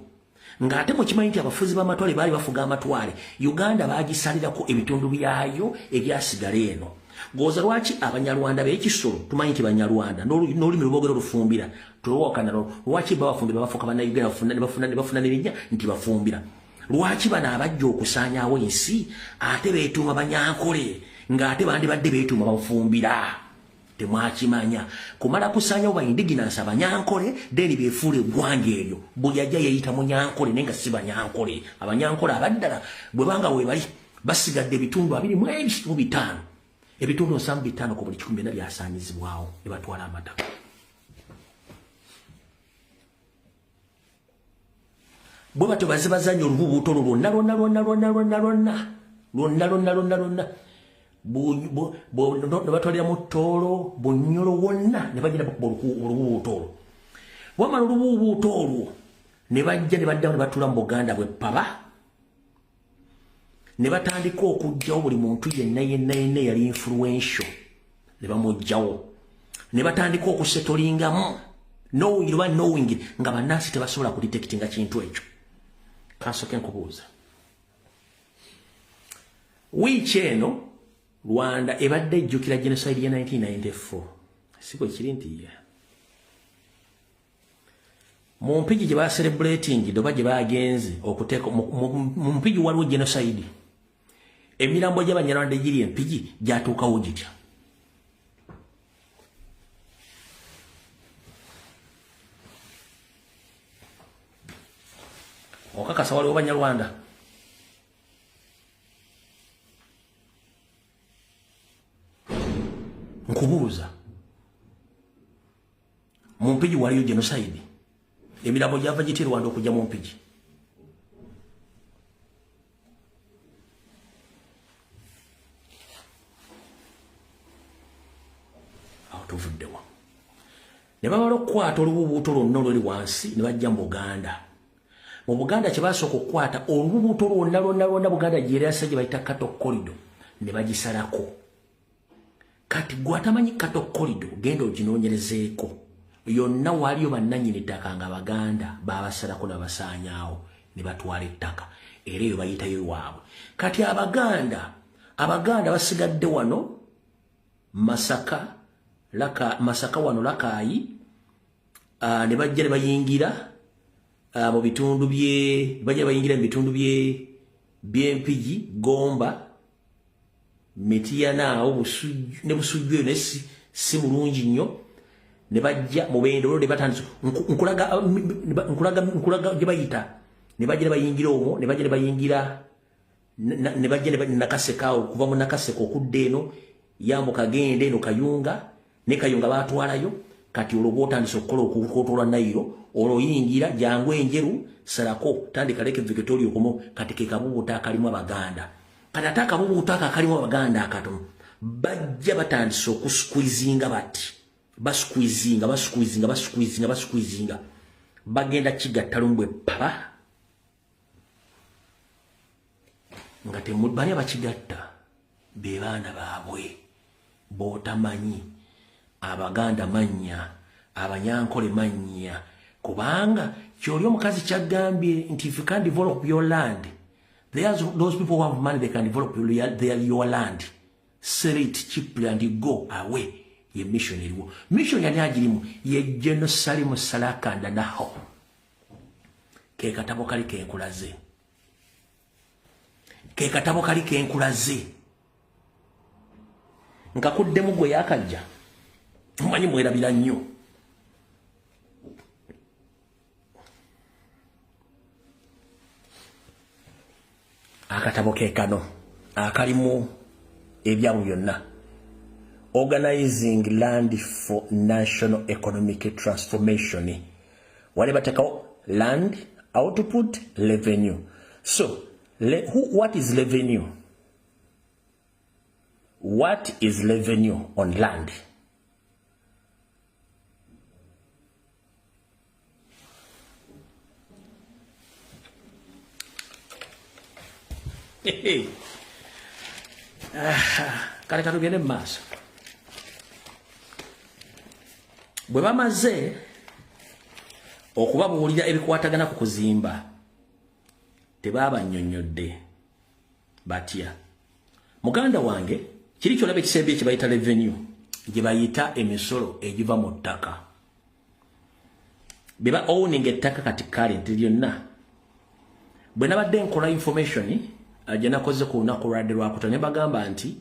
ng'ate mukimanyi nti abafuzi b'amatwale baali bafuga amatwale, Uganda baagisalirako ebitundu byayo ebyasigala eno. Goza lwaki abanyarwanda b'ekisolo tumanyi nti banyarwanda n'olulimi lwogera olufumbira tulowakana, lwaki babafumbira bafuuka bannayuganda ne bafuna n'erinnya nti bafumbira. Lwaki bano abajja okusaanyaawo ensi ate beetuuma Banyankole, ng'ate bandibadde beetuuma Bafumbira? Temwakimanya. Kumala kusaanyawo ba indigenous Abanyankole, then beefuula eggwanga eryo. Buli ajja yeeyita Munyankole, naye nga si Banyankole. Abanyankole abaddala bwe banga we bali basigadde ebitundu 25, ebitundu 75 ku buli 100 byonna byasaanyizibwawo ne batwala amataka. Bwe batyo bazze bazannya olubuubuuto olwo lwonna lwonna lwonna lwonna lwonna lwonna lwonna lwonna lwonna lwonna, ne batwalira mu Tooro, Bunyoro, wonna ne bagenda bakuba olubuubuuto olwo. Bwamala olubuubuuto olwo ne bajja ne baddawo ne batuula mu Buganda bwe ppaba, ne batandika okuggyawo buli muntu yenna yenna yenna eyali influential, ne bamuggyawo, ne batandika okusetolingamu knowing oba knowing nga bannansi tebasobola kudetectinga kintu ekyo. Kansooke nkubuuza, wiiki eno Rwanda ebadde ejjukira genocide ya 1994, si bwe kiri? Nti ye mu Mpigi gye bacelebrating oba gye bagenze okuteeka mu Mpigi waliwo genocide. Emirambo gy'Abanyarwanda egiri Empigi gyatuukawo gitya? Okakasa waliwo Banyarwanda? Nkubuuza, mu Mpigi waliyo genocide? Emirambo gyava giti Rwanda okujja mu Mpigi? Awo tuvuddewa. Ne bamala okukwata olubuubuuto lwonna oluli wansi ne bajja mu Buganda. Mu Buganda kye basooka okukwata, olubuubuuto lwonna lwonna lwonna Buganda gyerasa gye bayita Cattle Corridor, ne bagisalako. Kati gwe atamanyi Cattle Corridor, genda oginoonyerezeeko. Yonna waliyo bannannyini ttaka nga Baganda, babasalako nabasaanyaawo ne batwala ettaka, era eyo bayitayo waabwe. Kati Abaganda basigadde wano Masaka, laka Masaka wano Lakaayi, ne bajja ne bayingira mu bitundu bye, bajja bayingira mu bitundu bye by'Empigi, Gomba, Mityana awo ne Busujju eyo, naye si bulungi nnyo. Ne bajja Mubende olwo ne batandisa nkulaga gye bayita, ne bajja ne bayingira omwo, ne bajja ne bayingira ne bajja ne Nakaseka awo. Kuva mu Nakaseka okudda eno yambuka genda eno Kayunga, ne Kayunga baatwalayo. Kati olwo bwotandisa okukola okukootolwa Nayiro, olwo oyingira jangu Enjeru, salako tandika Lake Victoria okumo. Kati ke kabubuuto akalimu Abaganda. Kati ate akabubuuto ako akalimu Abaganda akatono, bajja batandisa okusqueezinga bati, basqueezinga, basqueezinga, basqueezinga, basqueezinga, bagenda kigatta lumu bwe paba nga bani abakigatta be baana baabwe b'otamanyi. Abaganda mannya, Abanyankole mannya, kubanga kyoli omukazi kyagambye nti if you can develop your land, there's those people who have money, they can develop your land, sell it cheaply and go away. Ye mission eriwo, mission yani agirimu ye General Salimu Salakanda. Naho ke katabo kali kenkulaze, ke katabo kali kenkulaze, nkakuddemu gwe yakajja. Mumanyi mwerabira nnyo. Akatabo ke kano akalimu ebyabwe byonna, Organizing Land for National Economic Transformation. Wali batekawo land, output, revenue. So what is revenue? What is revenue on land? Kale katugende mu maaso. Bwe bamaze okubabuulira ebikwatagana ku kuzimba, tebaabannyonnyodde batya. Muganda wange, kiri kyolaba ekisembi kye bayita revenue, gye bayita emisolo egiva mu ttaka, beba owning ettaka. Kati current lyonna Bwe nabadde nkola information gye nakoze ku lunaku lwadde lwakutaano, ne bagamba nti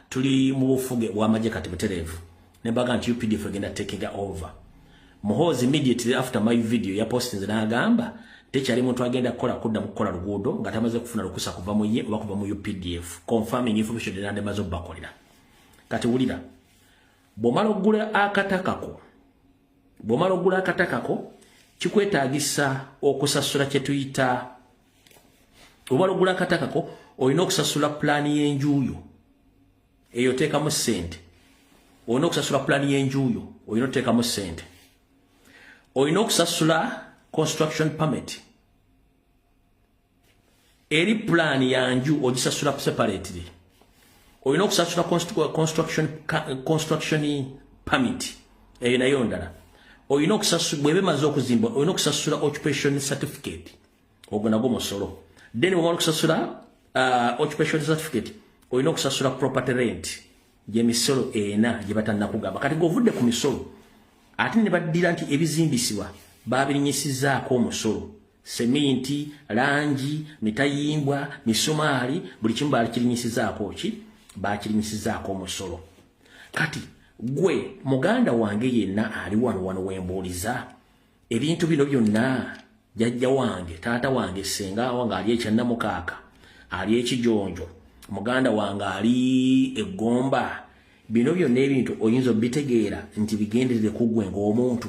tuli mu bufuge bw'amagye kati butereevu, ne bagamba nti UPDF egenda taking over. Muhoozi immediately after my video ya postinze n'agamba tekyali muntu agenda kukola kudda mu kukola luguudo nga tamaze kufuna lukusa kuva mu ye oba kuva mu UPDF, confirming information gye nandemaze obbakolera. Kati wulira, bw'omala oggula akatakako, bw'omala oggula akatakako kikwetaagisa okusasula kye tuyita, bw'omala oggula akatakako olina okusasula pulaani y'enjuuyo, eyo oteekamu ssente. Olina okusasula pulaani y'enjuuyo, olina oteekamu ssente. Olina okusasula construction permit, eri pulaani ya nju ogisasula separately. Olina okusasula construction permit, eyo nayo ndala. Olina okusasula, bw'eba emaze okuzimba olina okusasula occupation certificate, ogwo nagwo musolo. Then bw'omala okusasula occupation certificate, olina okusasula property rent, gyemisolo ena gye batannakugamba. Kati ng'ovudde ku misolo, ate ne baddira nti ebizimbisibwa baabirinyisizaako omusolo, seminti, langi, mitayimbwa, misumaali, buli kimu baakirinyisizaako ki? Baakirinyisizaako omusolo. Kati gwe muganda wange yenna ali wano wano wembuuliza, ebintu bino byonna jjajja wange, taata wange, ssenga wange ali ekyannamukaaka, ali ekijonjo, muganda wange ali eggomba, bino byonna ebintu oyinza obitegeera nti bigenderere ku ggwe ng'omuntu?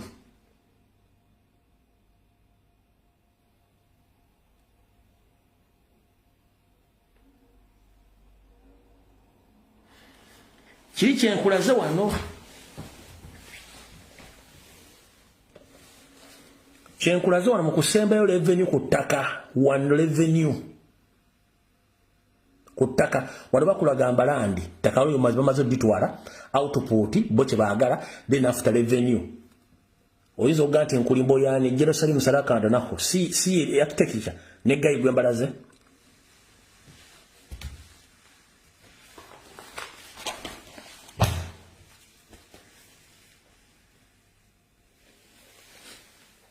Kiri kyenkulaze wano, kyenkulaze wano mu kusembayo revenue ku ttaka wano, revenue ku ttaka wano bakulaga mbalandi ttaka lyo bamaze oditwala output bo kye baagala, then after revenue. Oyinza okugaa nti enkulimbo yani Jerusalem Sarakando naho si si architecture ne gayi gwembalaze.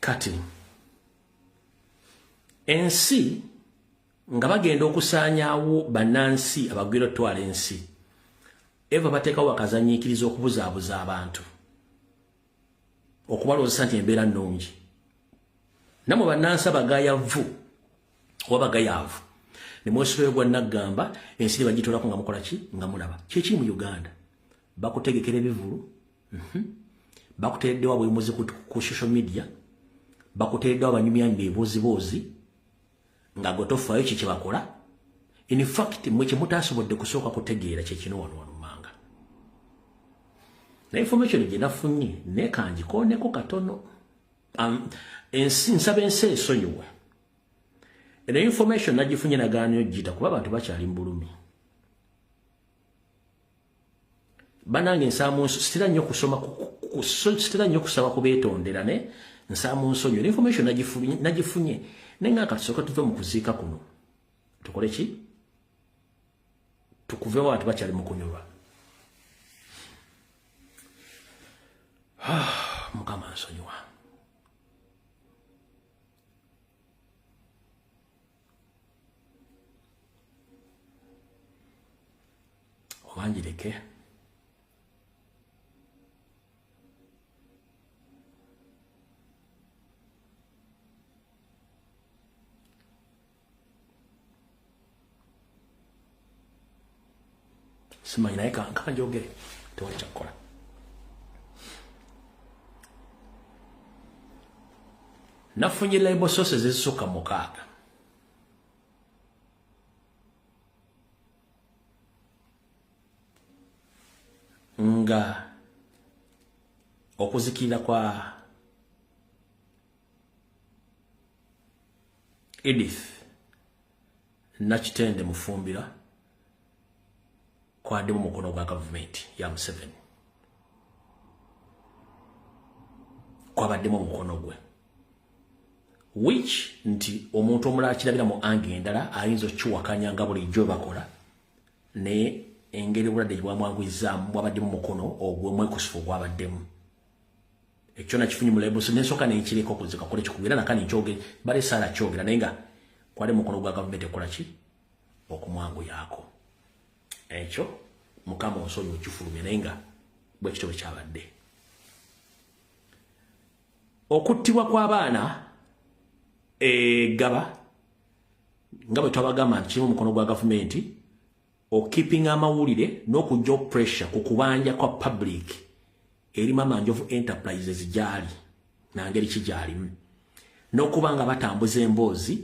Kati ensi nga bagenda okusaanyaawo bannansi abagwira otwala ensi, eva bateekawo akazannyiikiriza okubuzaabuza abantu, okubalowoozesa nti embeera nnungi. Nammwe bannansi abagayavu oba bagayaavu ne mwesibayo gwa naggamba, ensi ne bagitolako nga mukola ki? Nga mulaba. Kyekiri mu Uganda, bakutegekera ebivulu, bakuteereddewo abwemuzi ku social media, bakuteereddewo abanyumya emboozibozi nga gwe tofaayo ki kye bakola. In fact mwe kye mutaasobodde kusooka kutegeera kye kino wano wano manga. Na information gye nafunye nekangikoneko katono. Nsaba ensi esonyiwe. Eno information nagifunye nagaana ogiyita kuba abantu bakyali mu bulumi. Banange nsaba sitera nnyo kusoma, sitera nnyo kusaba kubeetondera, ne nsaba munsonyiwe. Information nagifunye naye nga katusooka tuve mu kuziika kuno, tukole ki? Tukuvewo abantu bakyali mu kunyolwa. Mukama nsonyiwa. Obangireke. Simanyi naye kanjogere, tewali kyakukola. Nafunye labor sources ezisukka 6. Nga okuzikirira kwa Edith Nakitende Mufumbira kwaddemu mukono gwa gavumenti ya Museveni, kwabaddemu omukono gwe, which nti omuntu omulala kirabira mu ange endala ayinza okukiwakanya nga bulijjo bakola, naye engeri obulwadde gye bwamwanguyizaamu bwabaddemu mukono ogw'omwekusifu ogwabaddemu. Ekyo nakifunye mu labels nensooka nenkireka okuzika kole kikubira nakani nkyogere bale saala kyogera, naye nga Kwali mukono gwa gavumenti ekola ki? Okumwanguyaako. Ekyo Mukama onsonyiwe okifulumya, naye nga bwe kityo bwe kyabadde. Okuttibwa kw'abaana egaba nga bwe twabagamba nti kirimu omukono gwa gavumenti okipinga amawulire n'okujja pressure ku kubanja kwa public eri Mama Njovu Enterprises gyali na ngeri ki gyalimu, n'okuba nga batambuza emboozi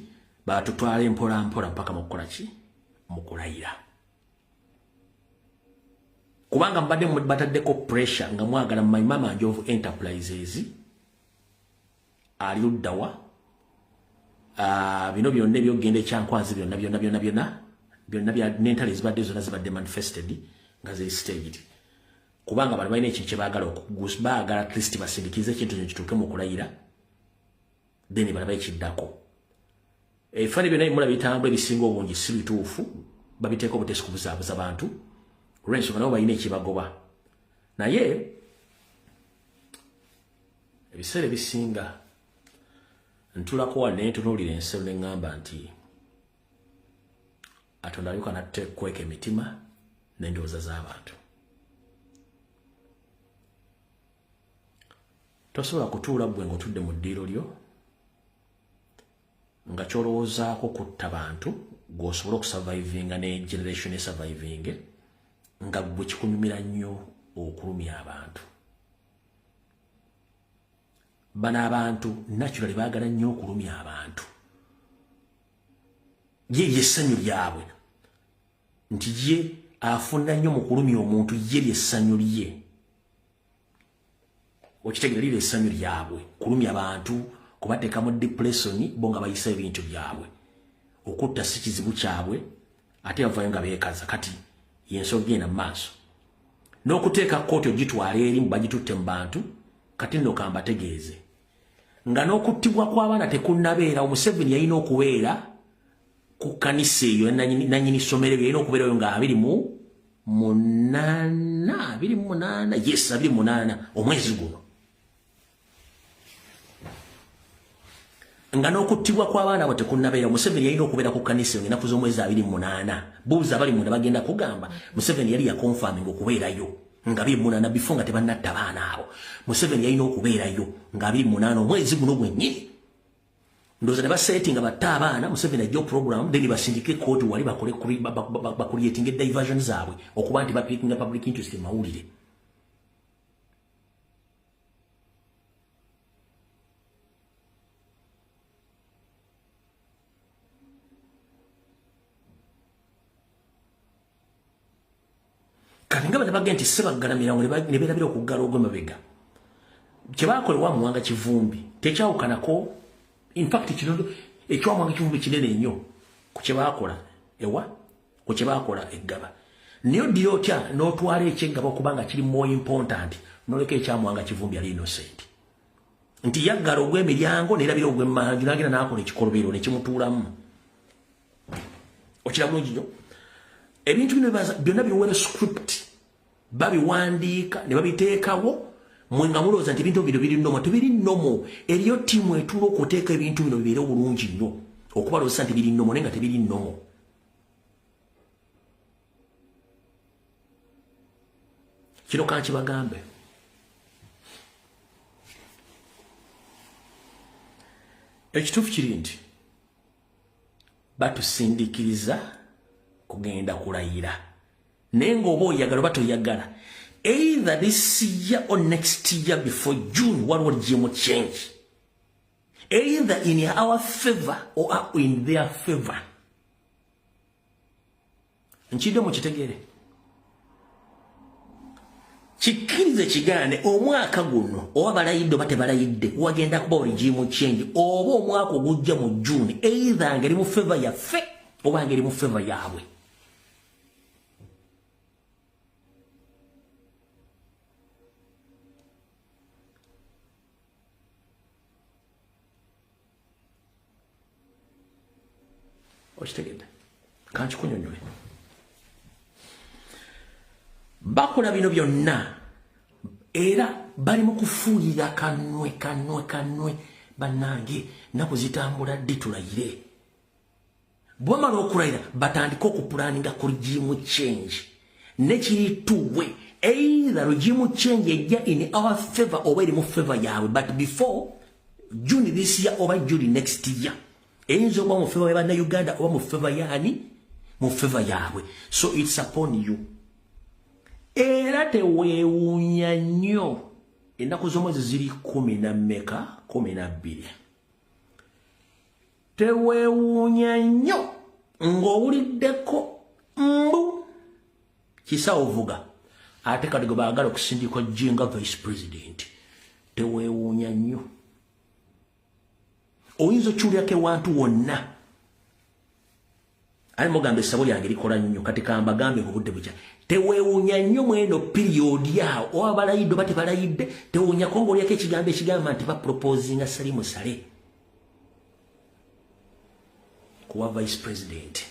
batutwala empola mpola mpaka mu kukola ki? Mu kulayira. Kubanga mbadde bataddeko pressure nga mwagala mumanyi Mama Njovu Enterprises ali luddawa, bino byonna ebyokugenda ekyankwanzi byonna byonna byonna byonna byonna n'entalo ezibadde zonna zibadde manifested nga ziri staged, kubanga bano balina ekintu kye baagala okugusa, baagala at least basindikize ekintu kino kituuke mu kulayira, then balabe ekiddako. Ebifaananyi byonna bimula bitambula ebisinga obungi si bituufu, babiteeka obuteesi kubuzaabuza bantu olw'ensonga nabo balina ekibagoba. Naye ebiseera ebisinga ntulako wano ne ntunuulira ensero ne ŋŋamba nti Katonda alyoka n'atekweka emitima n'endowooza z'abantu. Tosobola kutuula ggwe ng'otudde mu ddiiro lyo nga ky'olowoozaako kutta bantu gw'osobola okusurvivinga ne generation esurvivinge nga ggwe kikunyumira nnyo okulumya abantu. Bano abantu naturally baagala nnyo okulumya abantu. Ye ly'essanyu lyabwe nti ye afuna nnyo mu kulumya omuntu, ye ly'essanyu lye. Okitegeera, liri essanyu lyabwe kulumya bantu, kubateeka mu depression bo nga bayisa ebintu byabwe. Okutta si kizibu kyabwe, ate bavayo nga beekaza. Kati y'ensonga egenda mu maaso n'okuteeka kkooti ogitwala eri bagitutte mu bantu. Kati nno kambategeeze nga n'okuttibwa kw'abaana tekunnabeera, Museveni yalina okubeera ku kkanisa eyo, nannyini ssomero eryo yalina okubeerayo nga 28, 28, yes, 28 omwezi guno, nga n'okuttibwa kw'abaana abo tekunnabeera. Museveni yalina okubeera ku kkanisa eyo ennaku z'omwezi 28. Buuza abali munda bagenda kugamba Museveni yali yaconfirminga okubeerayo nga 28 before nga tebannatta baana abo. Museveni yalina okubeerayo nga 28 omwezi guno gwennyini. Ndowooza ne basetinga batte abaana, Museveni ajja program, then basindike kooti wali bakole bacreatinga diversion zaabwe okuba nti bapickinga public interest mu mawulire. Kati nga bano bagenda nti Ssebaggala mirango ne beerabira okuggala ogw'emabega, kye baakola ewa Muwanga Kivumbi tekyawukanako. In fact, kino ekya Muwanga Kivumbi kinene nnyo ku kye baakola ewa ku kye baakola eggaba. Naye oddira otya n'otwala ekyeggaba okubanga kiri more important n'oleka ekya Muwanga Kivumbi ali innocent, nti yaggala ogw'emiryango neerabira ogw'emmanju n'agenda n'akola ekikolobero ne kimutuulamu. Okira bulungi nnyo ebintu bino byonna biwere script, babiwandiika ne babiteekawo. Mwe nga mulowooza nti ebintu bino biri normal, tebiri normal. Eriyo ttiimu etuula okuteeka ebintu bino bibeere obulungi nnyo okubalowooza nti biri normal, naye nga tebiri normal. Kino kankibagambe, ekituufu kiri nti batusindikiriza kugenda kulayira, naye ng'oba oyagala oba toyagala, either this year or next year before June waliwo regime change, either in our favor or in their favor. Nkidde mukitegeere, kikkirize kigaane, omwaka guno oba balayidde oba tebalayidde wagenda kuba regime change, oba omwaka ogujja mu June, either ngeri mu favor yaffe oba ngeri mu favor yaabwe. Okitegedde? Kankikunyonyole. Bakola bino byonna era bali mu kufuuyira kanwe kanwe kanwe. Bannange, nnaku zitambula ddi tulayire? Bwamala okulayira batandike okupulaninga ku regime change. Nekiri tuwe either regime change ejja in our favor oba eri mu favor yaabwe, but before June this year oba June next year eyinza okuba mu favor y'Abannayuganda oba mu favor yaani, mu favor yaabwe. So it's upon you. Era teweewuunya nnyo, ennaku z'omwezi ziri 10 na mmeka? 12. Teweewuunya nnyo ng'owuliddeko mbu kisawo vuga ate kati gwe baagala okusindika jinga vice president. Teweewuunya nnyo, oyinza okiwulyako ewantu wonna. Ali mugamba essabo lyange likola nnyo, kati kambagambe ng'obudde bukya. Teweewuunya nnyo mweno period awo oba balayidde oba tebalayidde, tewuunyako ng'olyako ekigambo ekigamba nti baproposinga Salim Saleh kuwa vice president.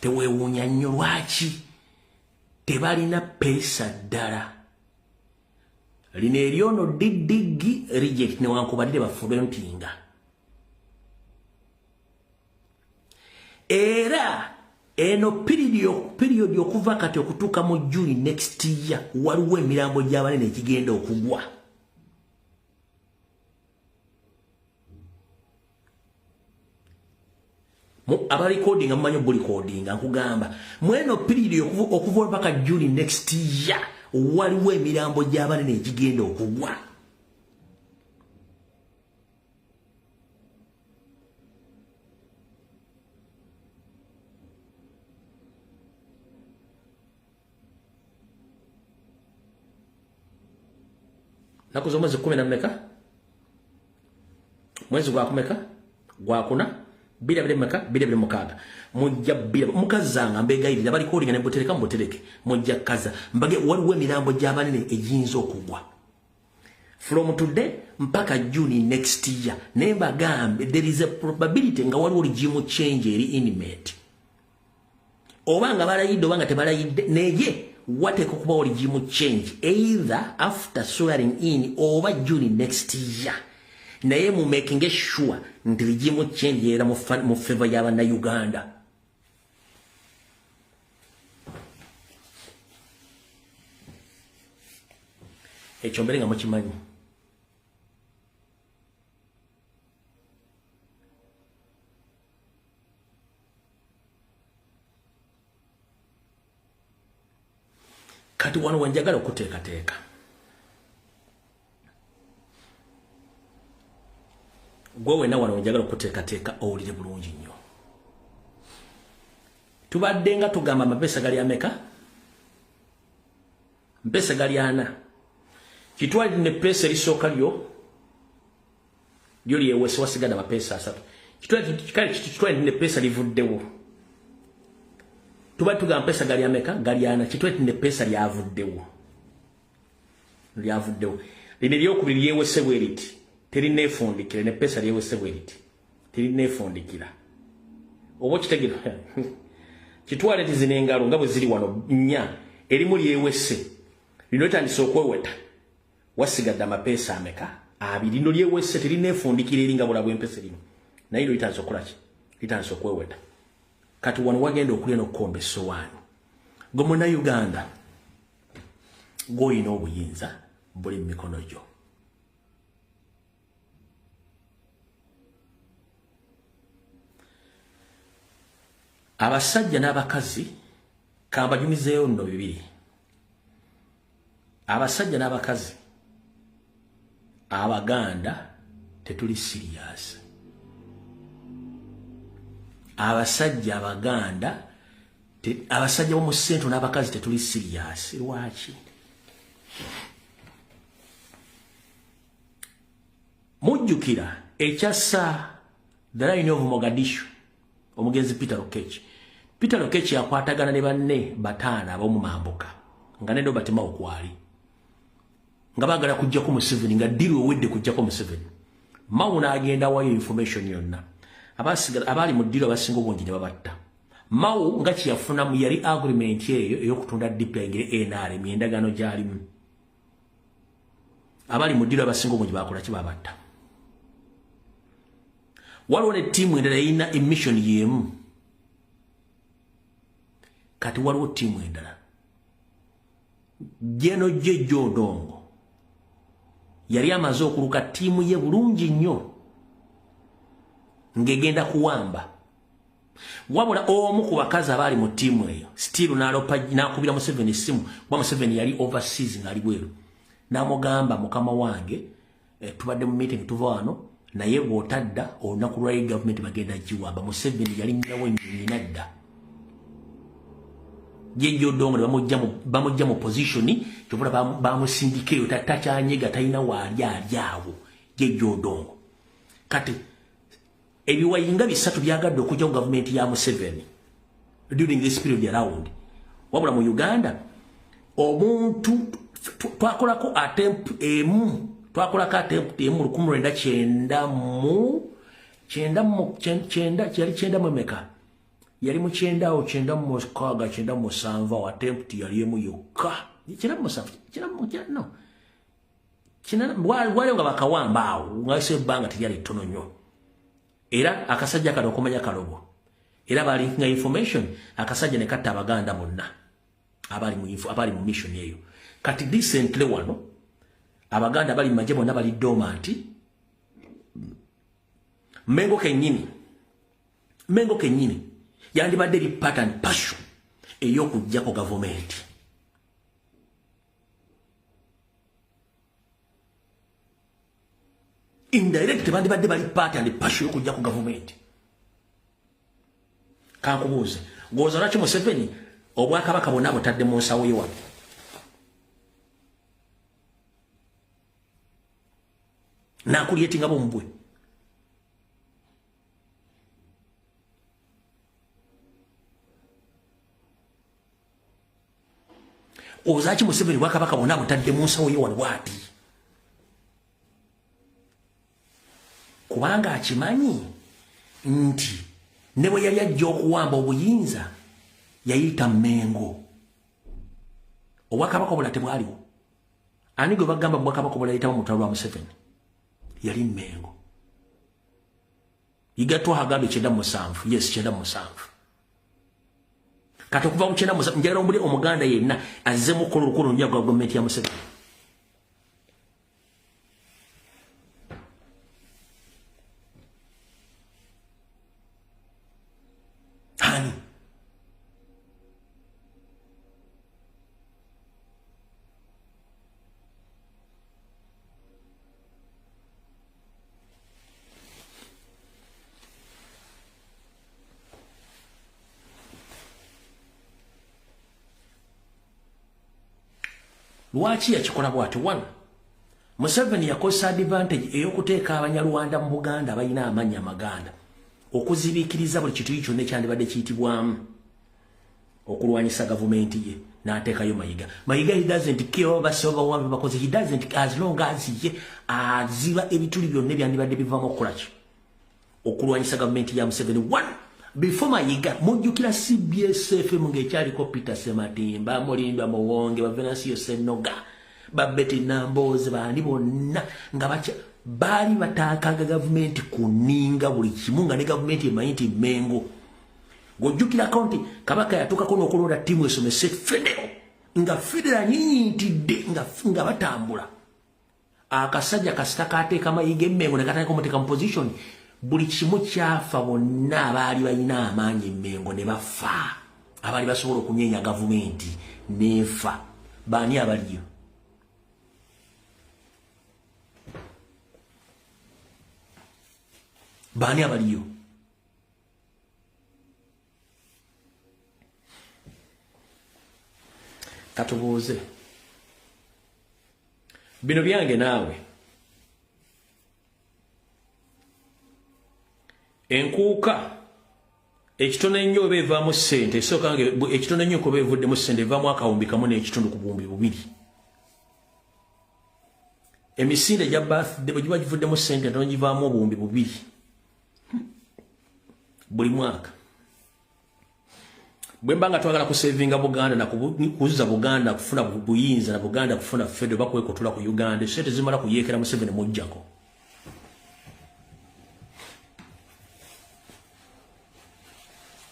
Teweewuunya nnyo, lwaki tebalina peesa ddala. Lino eryono diddigi reject newankubadde bafulwentinga. Era eno period okuva kati okutuuka mu June next year waliwo emirambo gy'abanene ekigenda okugwa. Abalikodinga mumanyi obulikodinga, nkugamba mweno period okuva mpaka June next year waliwo emirambo gy'abanene ekigenda okugwa. Naku z'omwezi 10 na mmeka? Mwezi gwa kumeka? Gwa kuna? 2 2 2 26. Mujja 2 mukazanga mbegayirira abalikodinga ne butereka mubutereke mujja kaza mbage waliwo emirambo gy'abanene egiyinza okugwa from today mpaka June next year. Naye mbagambe there is a probability nga waliwo regime change eri inmate, oba nga balayidde oba nga tebalayidde, naye wateeka okubawo regime change either after swearing in oba June next year. Naye mu making sure nti regime change era mu favor y'Abannayuganda. Ekyo mbere nga mukimanyi. Kati wano wenjagala okuteekateeka, gwe wenna wano wenjagala okuteekateeka owulire bulungi nnyo. Tubadde nga tugamba amapeesa gali ameka? Mpeesa gali 4. Kitwalire ne peesa erisooka lyo lyewese, wasigadde amapeesa 3. Kitwalire ne peesa livuddewo. Tubadde tugamba peesa gali ameka? Gali 4. Kitwalire ne peesa lyavuddewo. Lyavuddewo. Lino eryokubiri lyewese bwe riti. Terineefundikira, ne peesa lyewese bwe riti. Terineefundikira. Oba okitegeera? Kitwale nti zino engalo nga bwe ziri wano 4, erimu lyewese. Lino litandise okweweta. Wasigadde amapeesa ameka? 2. Lino lyewese terineefundikira eri nga bula bw'empesa lino. Naye lino litandise okukola ki? Litandise okweweta. Kati wano wagenda okulya n'okukomba essowaani. Gwe Munnayuganda gw'olina obuyinza buli mu mikono gyo. Abasajja n'abakazi kambanyumizeeyo nno bibiri. Abasajja n'abakazi Abaganda tetuli serious. Abasajja Abaganda, abasajja b'omu ssento n'abakazi tetuli serious. Lwaki? Mujjukira ekyassa the line of Mogadishu, omugenzi Peter Lokech. Peter Lokech yakwatagana ne banne 5 ab'omu mambuka nga ne Robert Mao kwali, nga baagala kujjako Museveni, nga ddiru ewedde kujjako Museveni. Mao n'agenda wayo information yonna. Abaali mu ddiru abasinga obungi ne babatta. Mao nga kye yafunamu yali agreement eyo ey'okutunda DP ayingire NRM, endagaano gy'alimu. Abali mu ddiro abasinga obungi bakola ki? Babatta. Waliwo ne ttiimu endala erina emission y'emu. Kati waliwo ttiimu endala, Jeno Jejo Odongo yali amaze okuluka ttiimu ye bulungi nnyo ng'egenda kuwamba. Wabula omu ku bakazi abaali mu ttiimu eyo still n'akubira Museveni essimu, kuba Museveni yali overseas ng'ali bweru, n'amugamba, "Mukama wange, tubadde mu meeting, tuva wano, naye bw'otadda olunaku lwali gavumenti bagenda giwamba." Museveni yali nnyawo ennyonyi nadda. Jejo Odongo ne bamujja mu position kyobula bamusindika eyo, takyanyega, talina waali, ali awo Jejo Odongo. Kati ebiwayinga bisatu byagadde okujja ku gavumenti ya Museveni during this period around. Wabula mu Uganda omuntu twakolako attempt emu, twakolako attempt emu 1999, yali kyenda mu emeka? Yali mu kyenda awo, 96, 97 awo. Attempt yali emu yokka, 97, no, waliwo nga bakawamba awo nga ebbanga teryali ttono nnyo. Era akasajja kano okumanya kalobo, era balinkinga information, akasajja ne katta Abaganda bonna abali mu mission eyo. Kati recently wano Abaganda bali mu magye bonna bali dormant. Mengo kennyini, Mengo kennyini yandibadde eri part and parcel ey'okuggyako gavumenti. Indirect bandibadde bali part and parcel ey'okuggyako gavumenti. Kankubuuze, gwoza lwaki Museveni obwakabaka bwonna butadde mu nsawo ye wano? Nakulyetinga bombwe. Ozaki Museveni bwakabaka bwonna butadde mu nsawo ye wano bwati? Kubanga akimanyi nti ne bwe yali ajja okuwamba obuyinza yayita Mmengo, obwakabaka obula tebwaliwo. Ani gwe bagamba bwakabaka obula yayitamu mutwalo lwa Museveni? Yali Mmengo. Yigatwa agambye 97. Yes, 97. Kati okuva mu 97, njagala omuli Omuganda yenna azzemu okukola olukulu gwa gavumenti ya Museveni. Ani? Lwaki yakikola bwati? One, Museveni yakozesa advantage ey'okuteeka Abanyarwanda mu Buganda abalina amannya amaganda okuzibiikiriza buli kitu kyonna ekyandibadde kiyitibwamu okulwanyisa gavumenti ye, n'ateekayo Mayiga. Mayiga, he doesn't care basoba wambe bakoze, he doesn't, as long as ye aziba ebituli byonna ebyandibadde bivaamu okukola ki? Okulwanyisa gavumenti ya Museveni. One, before Mayiga, mujjukira CBS FM ng'ekyaliko Peter Sematimba, Mulindwa Muwonge, Bavenansiyo Senoga, Babeti Nambooze, baani bonna nga bakya baali bataakaga gavumenti kuninga buli kimu, nga ne gavumenti emanyi nti Mengo. Ng'ojjukirako nti Kabaka yatuukako n'okulonda ttiimu esomese federo, nga federo anyinyintidde nga batambula. Akasajja kasita kateeka Mayiga Emmengo ne katandika omuteeka mu position, buli kimu kyafa. Bonna abaali balina amaanyi Emmengo ne bafa, abaali basobola okunyeenya gavumenti neefa. Baani abaliyo? Baani abaliyo? Katubuuze bino byange naawe. Enkuuka ekitono ennyo oba evaamu ssente esooka nga ekitono ennyo kuba evuddemu ssente, evaamu 1,500 ku 2000. Emisinde gya birthday bwe giba givuddemu ssente ntono, givaamu 2000 buli mwaka. Bwe mbanga twagala kusevinga Buganda na kuzuza Buganda, kufuna buyinza na Buganda kufuna federal, bakwekotula ku Uganda, sente zimala kuyekera Museveni mujjako.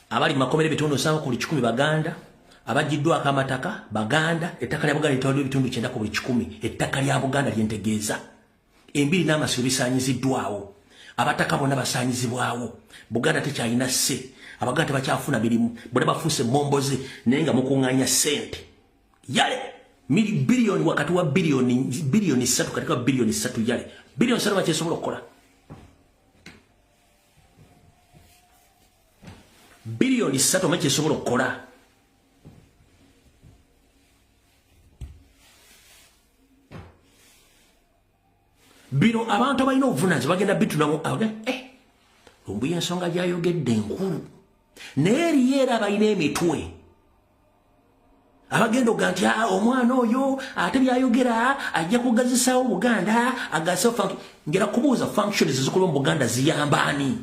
Abali makomere bitundu 7 ku 10 Baganda, abajiddwako amataka Baganda, ettaka lya Buganda litwaliddwa ebitundu 90 ku 10, ettaka lya Buganda lyentegeeza. Embiri n'amasiro bisaanyiziddwawo, abataka bonna basaanyizibwawo, Buganda tekyalina sse, Abaganda tebakyafuna mirimu, bonna bafuuse momboze, naye nga mukuŋŋaanya ssente. Yale, biliyoni wakati wa biliyoni 3 katika biliyoni 3 yale. Biliyoni 3 bakyesobola okukola. Biliyoni 3 bakyesobola okukola. Bino abantu abalina obuvunaanyizibwa bagenda bitunamu, Lumbuye ensonga gy'ayogedde enkulu. Naye eriyo era abalina emitwe abagenda okuga nti omwana oyo ate byayogera ajja kugazisaawo Buganda, agasewo. Njala kubuuza functions ezikolwa mu Buganda ziyamba ani?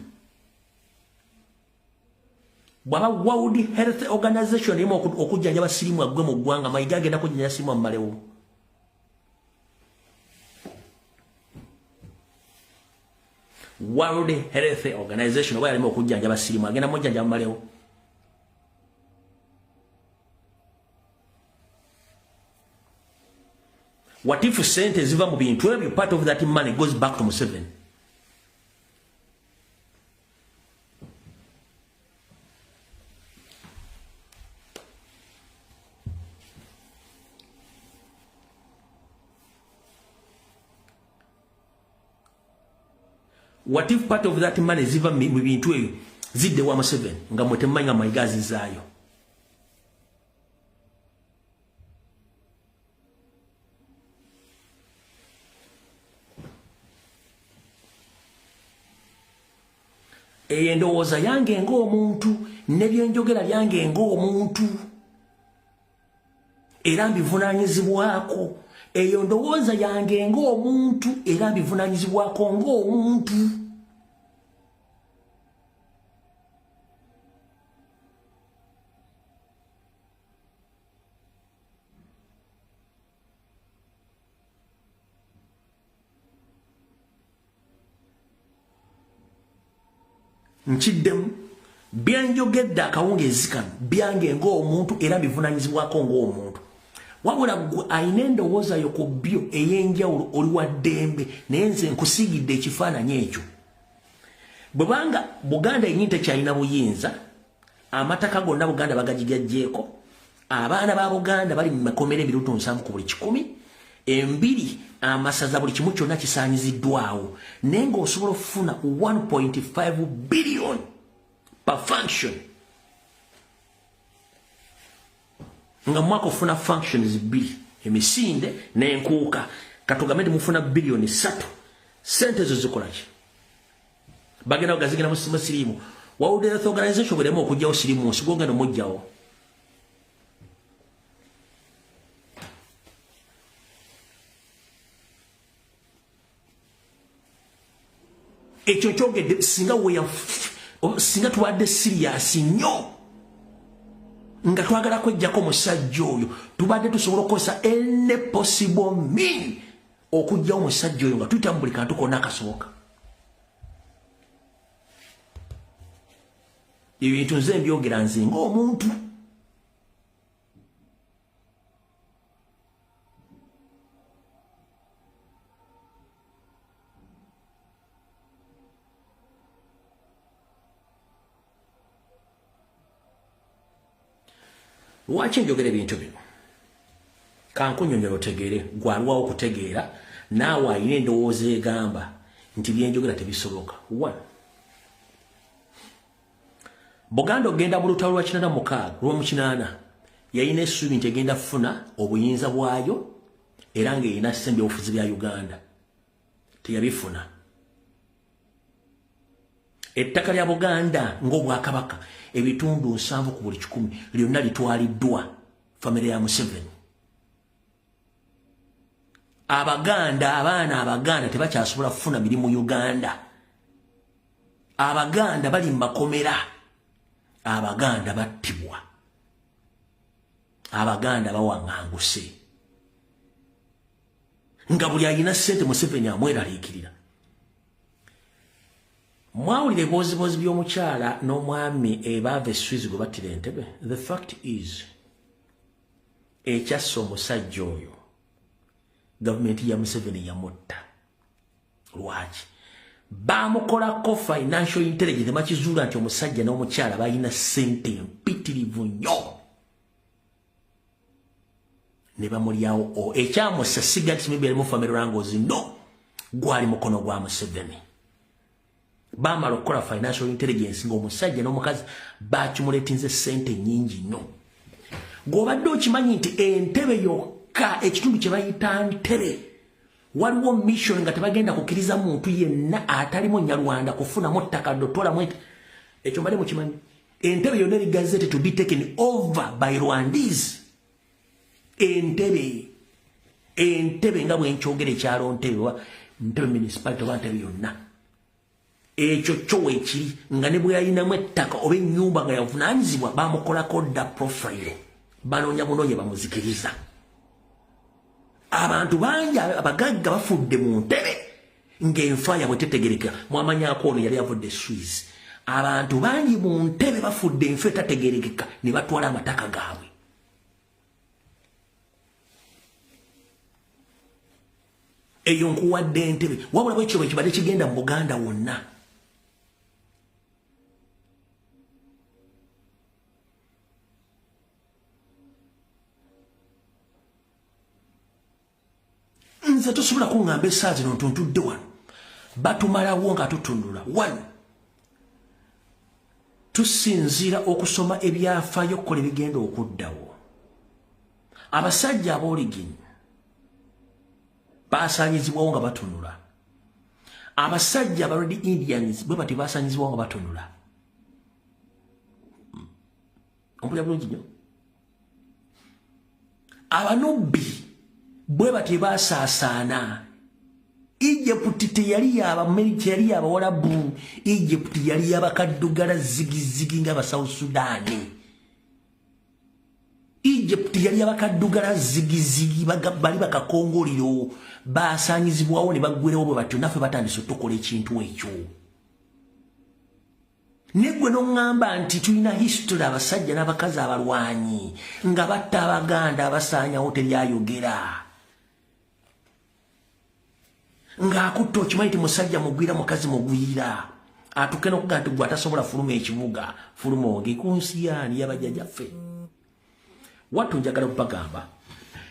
Bw'aba World Health Organization erimu okujjanjaba siriimu aggwe mu ggwanga, Mayiga agenda kujjanjaba siriimu amumalewo. World Health Organization oba yalimu okujjanjaba siriimu agenda mujjanjaba mumalewo. What if sente ziva mu bintu ebyo, part of that money goes back to Museveni? What if part of that money ziva mu bintu ebyo zidde wa Museveni nga mwe temumanyi nga Mayiga azizaayo? Eyo endowooza yange ng'omuntu ne byenjogera byange ng'omuntu, era mbivunaanyizibwako. Eyo ndowooza yange ng'omuntu era mbivunaanyizibwako ng'omuntu. Nkiddemu, byenjogedde akawungeezi kano byange ng'omuntu era mbivunaanyizibwako ng'omuntu. Wabula ggwe alina endowooza yo ku byo ey'enjawulo, oli wa ddembe, naye nze nkusiigidde ekifaananyi ekyo. Bwe banga Buganda yennyini tekyalina buyinza, amataka gonna Buganda bagagigajjeeko, abaana ba Buganda bali mu makomera emirundi 70 ku buli 100, embiri, amasaza, buli kimu kyonna kisaanyiziddwawo, naye ng'osobola okufuna 1.5 billion per function, nga mwaka ofuna functions bbiri, emisinde n'enkuuka. Katugambe nti mufuna biliyoni 3, sente ezo zikola ki? Bagenda bagazigenda mu siriimu. World Health Organization bweremu okugyawo siriimu mu nsi, gwogenda omugyawo. Ekyo nkyogedde singa tubadde serious nnyo nga twagala kwejjako omusajja oyo, tubadde tusobola okukozesa any possible mean okuggyawo omusajja oyo nga tuyita mu buli kantu konna akasoboka. Ebintu nze mbyogera nze ng'omuntu. Lwaki njogera ebintu bino? Kankunyonyola otegeere, gwalwawo okutegeera, naawe alina endowooza egamba nti byenjogera tebisoboka. One, Buganda ogenda mu lutalo lwa 86 lw'omu 80 yalina essuubi nti egenda kufuna obuyinza bwayo era ng'erina ssembi obufuzi bya Uganda. Teyabifuna. Ettaka lya Buganda ng'obwakabaka ebitundu 70 ku buli 100 lyonna litwaliddwa famire ya Museveni. Abaganda, abaana Abaganda tebakyasobola kufuna mirimu Uganda. Abaganda bali mu makomera, Abaganda battibwa. Abaganda bawaŋŋanguse nga buli alina ssente Museveni amweraliikirira. Mwawulira eboozibozi by'omukyala n'omwami ebaava e Swiss gwe battira Entebbe. The fact is, ekyasse omusajja oyo gavumenti ya Museveni yamutta. Lwaki? Bamukolako financial intelligence, bakizuula nti omusajja n'omukyala balina ssente mpitirivu nnyo ne bamulyawo. Ekyamussa siga nti maybe yali mu family wrangles, no, gwali mukono gwa Museveni. Bamala okukola financial intelligence ng'omusajja n'omukazi bakimuleetinze ssente nnyingi nnyo. Gw'obadde okimanyi nti Entebbe yokka, ekitundu kye bayita Ntebe, waliwo mission nga tebagenda kukkiriza muntu yenna atalimu Nyarwanda kufunamu ttaka dotwalamu. Ekyo mbadde mukimanyi? Entebbe yonna eri gazette to be taken over by Rwandese. Entebbe, Entebbe nga bwe nkyogera, ekyalo Ntebe oba Ntebe municipality oba Ntebe yonna, ekyo kyo weekiri nga ne bwe yalinamu ettaka oba ennyumba nga yavunaanyizibwa, bamukolako dda profile, banoonya bunoonya bamuzikiriza. Abantu bangi abagagga bafudde mu Ntebe ng'enfa yabwe tetegereka. Mwamanyako ono yali avudde Swiss. Abantu bangi mu Ntebe bafudde enfa etategerekeka ne batwala amataka gaabwe. Eyo nkuwadde Entebbe. Wabula bwekyo bwe kibadde kigenda mu Buganda wonna. Nze tosobola kuŋŋamba essaawa zino ntuntudde wano batumalawo nga tutunula wano. Tusinziira okusoma ebyafaayo okukola ebigenda okuddawo. Abasajja ab'oligini basaanyizibwawo nga batunula. Abasajja aba Red Indians bwe bati basaanyizibwawo nga batunula. Ompulira bulungi nnyo? Abanubbi bwe bati basaasaana. Egypt teyali yabameri, teyali yabawalabu. Egypt yali yabakaddugala zigizigi nga Abasouth Sudan. Egypt yali yabakaddugala zigizigi, bali bakakongoliro, basaanyizibwawo ne baggwerewo bwe batyo. Naffe batandise otukola ekintu ekyo. Neggwe noŋŋamba nti tulina history, abasajja n'abakazi abalwanyi nga batta Abaganda, abasaanyawo, teryayogera ng'akutta. Okimanyi nti musajja mugwira, mukazi mugwira, atuke n'okugaa nti gwe atasobola fuluma ekibuga, fuluma oge ku nsi yaani yabajjajjaffe. Wattu njagala okubagamba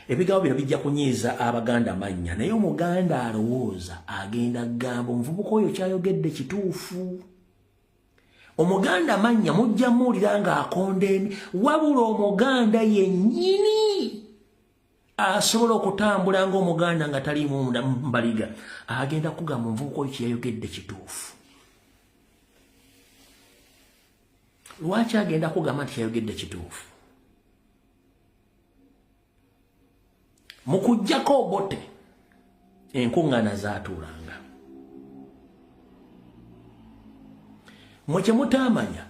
ebigambo bino bijja kunyiiza Abaganda mannya, naye Omuganda alowooza agenda kugamba omuvubuka oyo kyayogedde kituufu. Omuganda mannya mujja muwulira ng'akonda emi, wabula Omuganda yennyini asobola okutambula ng'Omuganda nga taliimu mbaliga agenda kugamba omuvubuka oyo kyeyayogedde kituufu. Lwaki agenda kugamba nti kyeyayogedde kituufu? Mu kuggyako Obote, enkuŋŋaana zaatuulanga. Mwe kye mutaamanya,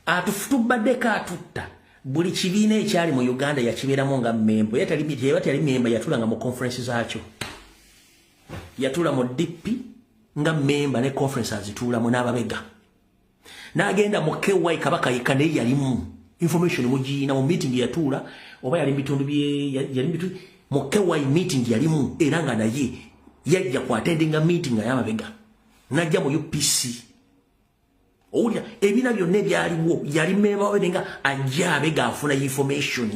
atufutubaddeko atutta buli kibiina ekyali mu Uganda yakibeeramu nga memba. Yeba teyali memba, yatuulanga mu conference zaakyo. Yatuula mu DP nga memba ne conference azituulamu n'ababega, n'agenda mu KY Kabaka yekka naye yalimu. Information mugiina mu meeting yatuula oba yali bitundu bye yali bitundu mu KY meeting yalimu, era nga naye yajja ku attendinga meeting ay'amabega. Najja mu UPC. Owulira ebiina byonna ebyaliwo yali memba wabe nga ajja abega afuna information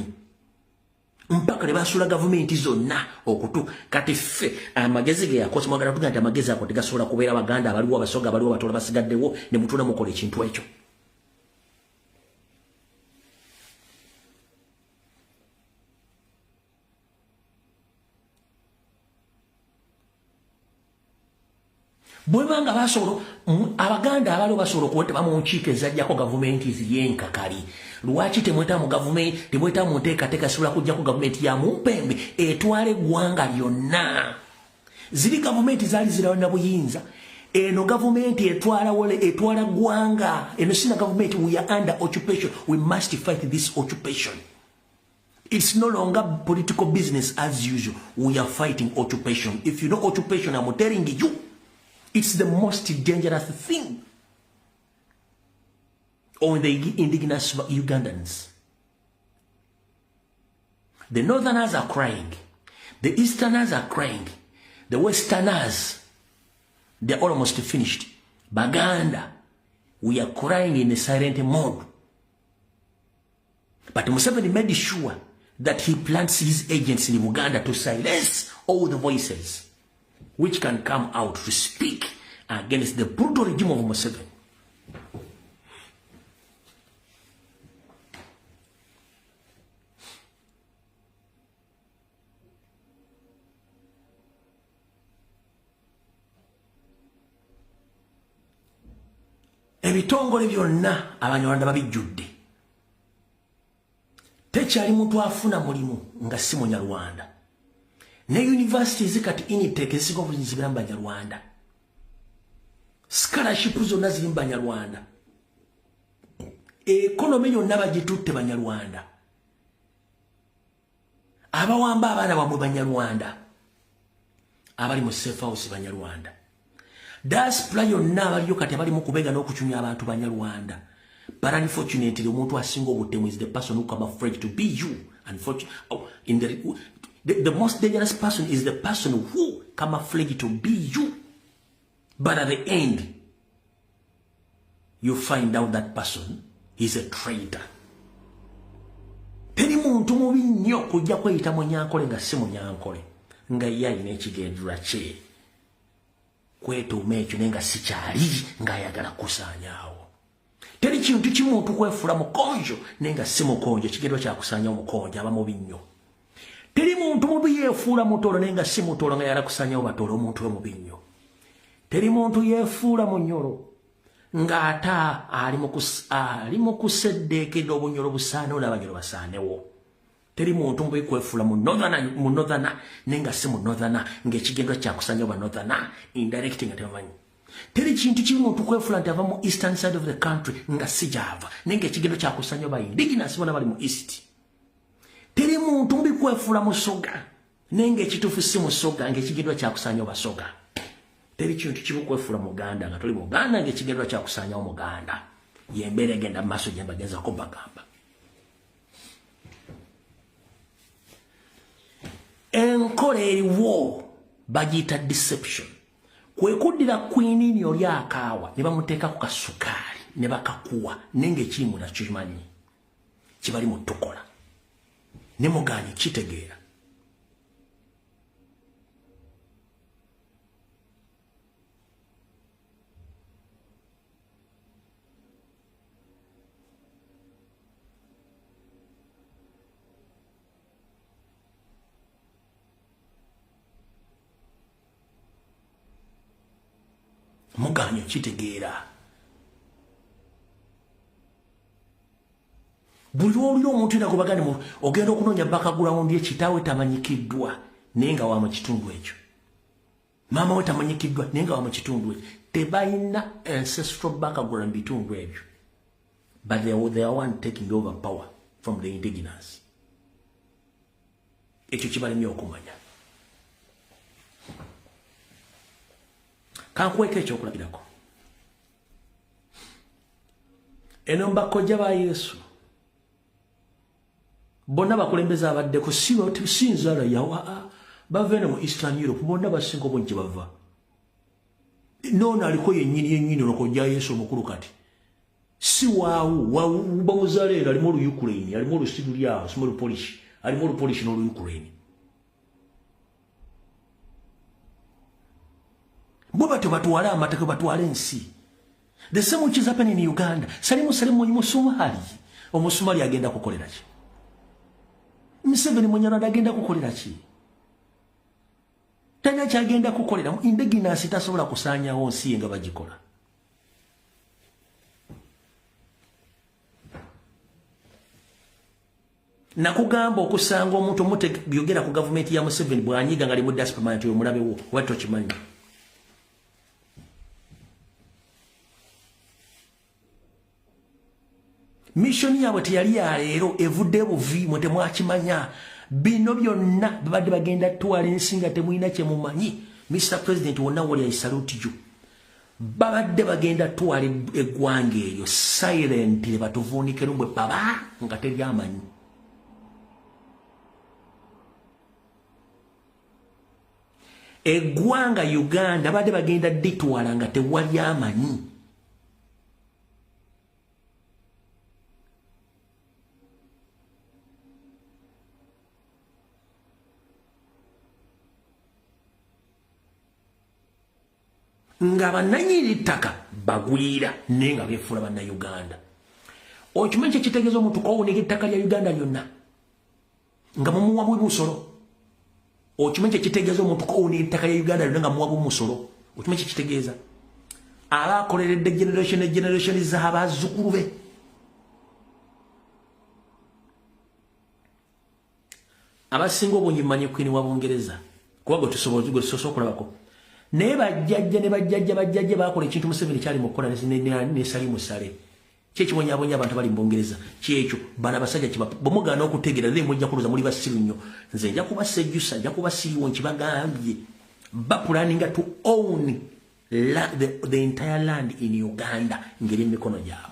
mpaka ne basuula gavumenti zonna okutu. Kati ffe amagezi ge yakosa, mwagala tuga nti amagezi ago tegasobola kubeera. Abaganda abaliwo, Abasoga abaliwo, Abatola basigaddewo ne mutuula mukola ekintu ekyo. Bwebanga basobola, Abaganda abaliwo basobola okuweteba mu nkiiko ezajjako gavumenti ziyenkakali, lwaki temweta mu gavumenti, temweta mu nteekateeka esobola kujjako gavumenti ya mumpembe etwala eggwanga lyonna? Ziri gavumenti zaali ziralina buyinza. Eno gavumenti etwala wole, etwala ggwanga. Eno sina gavumenti. We are under occupation. We must fight this occupation. It's no longer political business as usual. We are fighting occupation. If you know occupation, I'm telling you, it's the most dangerous thing on the indigenous Ugandans. The Northerners are crying. The Easterners are crying. The Westerners, they're almost finished. Baganda, we are crying in a silent mode. But Museveni made sure that he plants his agents in Uganda to silence all the voices which can come out to speak against the brutal regime of Museveni. Ebitongole byonna Abanyarwanda babijjudde. Tekyali muntu afuna mulimu nga si Munyarwanda. Ne universities kati initeke ezisinga obungi zibeera mu Banyarwanda. Scholarship zonna ziri mu Banyarwanda. Economy yonna bagitutte Banyarwanda. Abawamba abaana bamwe Banyarwanda. Abali mu safe house Banyarwanda. Diaspora yonna abaliyo kati abali mu kubega n'okucunya abantu Banyarwanda. But unfortunately, omuntu asinga obutemu is the person who come afraid to be you. Unfortunately, oh, in the most dangerous person is the person who come afraid to be you. But at the end, you find out that person is a traitor. Teri muntu mubi nnyo kujja kweyita munyankole nga si munyankole, nga ye alina ekigendererwa kye kwetuuma ekyo naye nga si kyali, ng'ayagala kusaanyaawo. Teri kintu kimuntu kwefuula mukonjo naye nga si mukonjo, ekigendererwa kya kusaanyawo mukonjo, aba mubi nnyo. Teri muntu mubi yeefuula mutoolo naye nga si mutoolo, nga yala kusaanyawo batoolo, omuntu we mubi nnyo. Teri muntu yeefuula munyolo ng'ate ali mu kuseddeekedde obunyolo busaanewo n'abanyolo basaanewo. Teri muntu mubi kwefuula mu northerner naye nga si mu northerner, ng'ekigendererwa kya kusaanyawo ba northerner indirect nga tebamanyi. Teri kintu kibi muntu kwefuula nti ava mu eastern side of the country nga si gy'ava, naye ng'ekigendererwa kya kusaanyawo ba indigenous bonna bali mu east. Teri muntu mubi kwefuula musoga naye ng'ekituufu si musoga, ng'ekigendererwa kya kusaanyawo basoga. Teri kintu kibi kwefuula muganda nga toli muganda, ng'ekigendererwa kya kusaanyawo muganda. Y'embeera egenda mu maaso gye mbagezaako bagamba. Enkola eriwo bagiyita deception. Kwe kuddira kwinini oli akaawa ne bamuteeka ku kasukaali ne bakakuwa, naye ng'ekiri munda kimanyi kibali mu tukola ne mugaanyi kitegeera. Mugaanyi kitegeera. Buli lw'olya omuntu yenna gwe ogenda okunoonya background ye, kitaawe tamanyikiddwa naye nga wa mu kitundu ekyo, maama we tamanyikiddwa naye nga wa mu kitundu ekyo, tebalina ancestral background mu bitundu ebyo, but they are one taking over power from the indigenous. Ekyo kibalemye okumanya. Kankuweeko ekyokulabirako. Eno mbakojja ba Yesu bonna bakulembeze abaddeko si nzala yawa, bava eno mu Eastern Europe, bonna basinga obungi bava. Noono aliko yennyini yennyini olwokojja Yesu omukulu kati si waawo, bamuzaala eno, alimu Oluukraine, alimu Olusiru lyawo, simu Olupolish, alimu Olupolish n'Oluukraine. Bo batyo batwale amataka, batwale ensi. The same which is happening in Uganda. Salimu Salimu Musumali. Omusumali agenda kukolera ki? Museveni Munyarwanda agenda kukolera ki? Talina kyagenda kukolera. Indigenous tasobola kusaanyawo nsi ye nga bagikola. Nakugamba okusanga omuntu yogera ku gavumenti ya Museveni bw'anyiga nga ali mu diaspora nti omulabewo, oba tokimanyi. Mission yaabwe teyali ya leero, evudde buvi, mwe temwakimanya. Bino byonna babadde bagenda twala ensi nga temulina kye mumanyi. Mr. President, wonna woli, I salute you. Babadde bagenda twala eggwanga eryo silent, batuvuunike lumbwe baba nga teryamanyi. Eggwanga Uganda badde bagenda ditwala nga tewali amanyi. Nga bannannyini ttaka bagwira naye nga beefuula bannayuganda. Okimanyi kye kitegeeza omuntu kowunika ettaka lya Uganda lyonna nga mumuwa busolo? Okimanyi kye kitegeeza omuntu kowunika ettaka lya Uganda lyonna nga muwa bumusolo? Okimanyi kye kitegeeza? Aba akoleredde generation ne generation z'abazzukulu be. Abasinga obungi mmanyi Queen wa Bungereza, kuba gwe tusobola okulabako. Naye bajjajja ne bajjajja bajjajja bakola ekintu Museveni kyali mu kukola ne Salim Saleh. Kyekibonyaabonya abantu bali mu Bungereza kyekyo. Bano abasajja bwemugaana okutegeera, naye mujja kulowooza muli basiru nnyo. Nze nja kubasejjusa, nja kubasiiwo, nkibagambye. Bapulaninga to own the entire land in Uganda ngeri emikono gyabwe.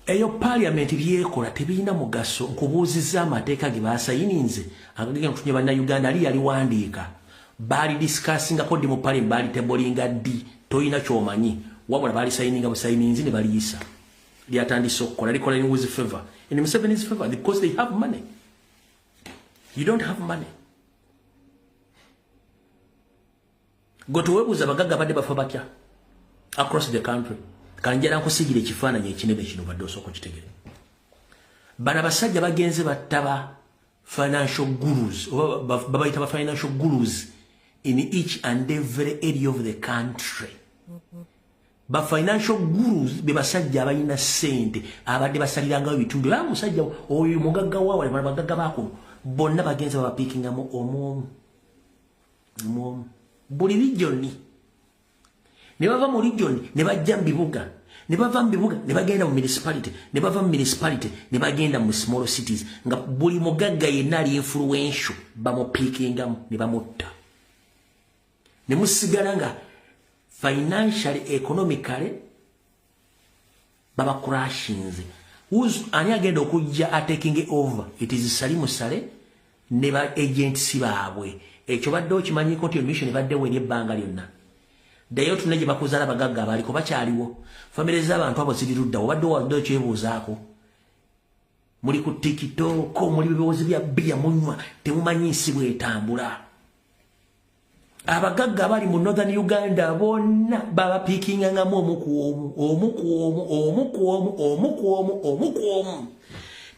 Eyo parliament byekola tebirina mugaso. Nkubuuzizza amateeka ge basayininze agagenda okutunya bannayuganda, ali yaliwandiika, baali discussingako ddi mu parliament, baali tebolinga ddi? Toyina kyomanyi, wabula baali sayininga busayininzi ne baliyisa. Lyatandise okukola, likola in whose favor? In Museveni's favor, because they have money. You don't have money. Gwe teweebuuza abagagga badde bafa batya across the country? Kanjala nkusigira ekifaananyi ekinene kino, badde osooka okitegere. Bano abasajja bagenze battaba financial gurus, oba babayita ba financial gurus, in each and every area of the country. Ba financial gurus be basajja abalina ssente abadde basalirangawo ebitundu. Era musajja oyo mugagga waawale, bano bagagga bakuno bonna bagenze babapiikingamu omu omu omu buli region. Ne bava mu region ne bajja mu bibuga, ne bava mu bibuga ne bagenda mu municipality, ne bava mu municipality ne bagenda mu small cities, nga buli mugagga yenna ali influential bamupiikingamu ne bamutta, ne musigala nga financially, economically baba crashinze. Ani agenda okujja ataking over? It is Salim Saleh ne ba agents baabwe. Ekyo badde okimanyiko nti mission ebaddewo eri ebbanga lyonna? Ddayo tuna gye bakuzaala, abagagga abaliko bakyaliwo? Famire z'abantu abo ziri ludda? Obadde wadde okyebuuzaako? Muli ku TikTok, muli bibuuzi bya bbiya munywa, temumanyi nsi bwetambula. Abagagga abali mu Northern Uganda bonna babapiikingangamu omu ku omu, omu ku omu, omu ku omu, omu ku omu, omu ku omu.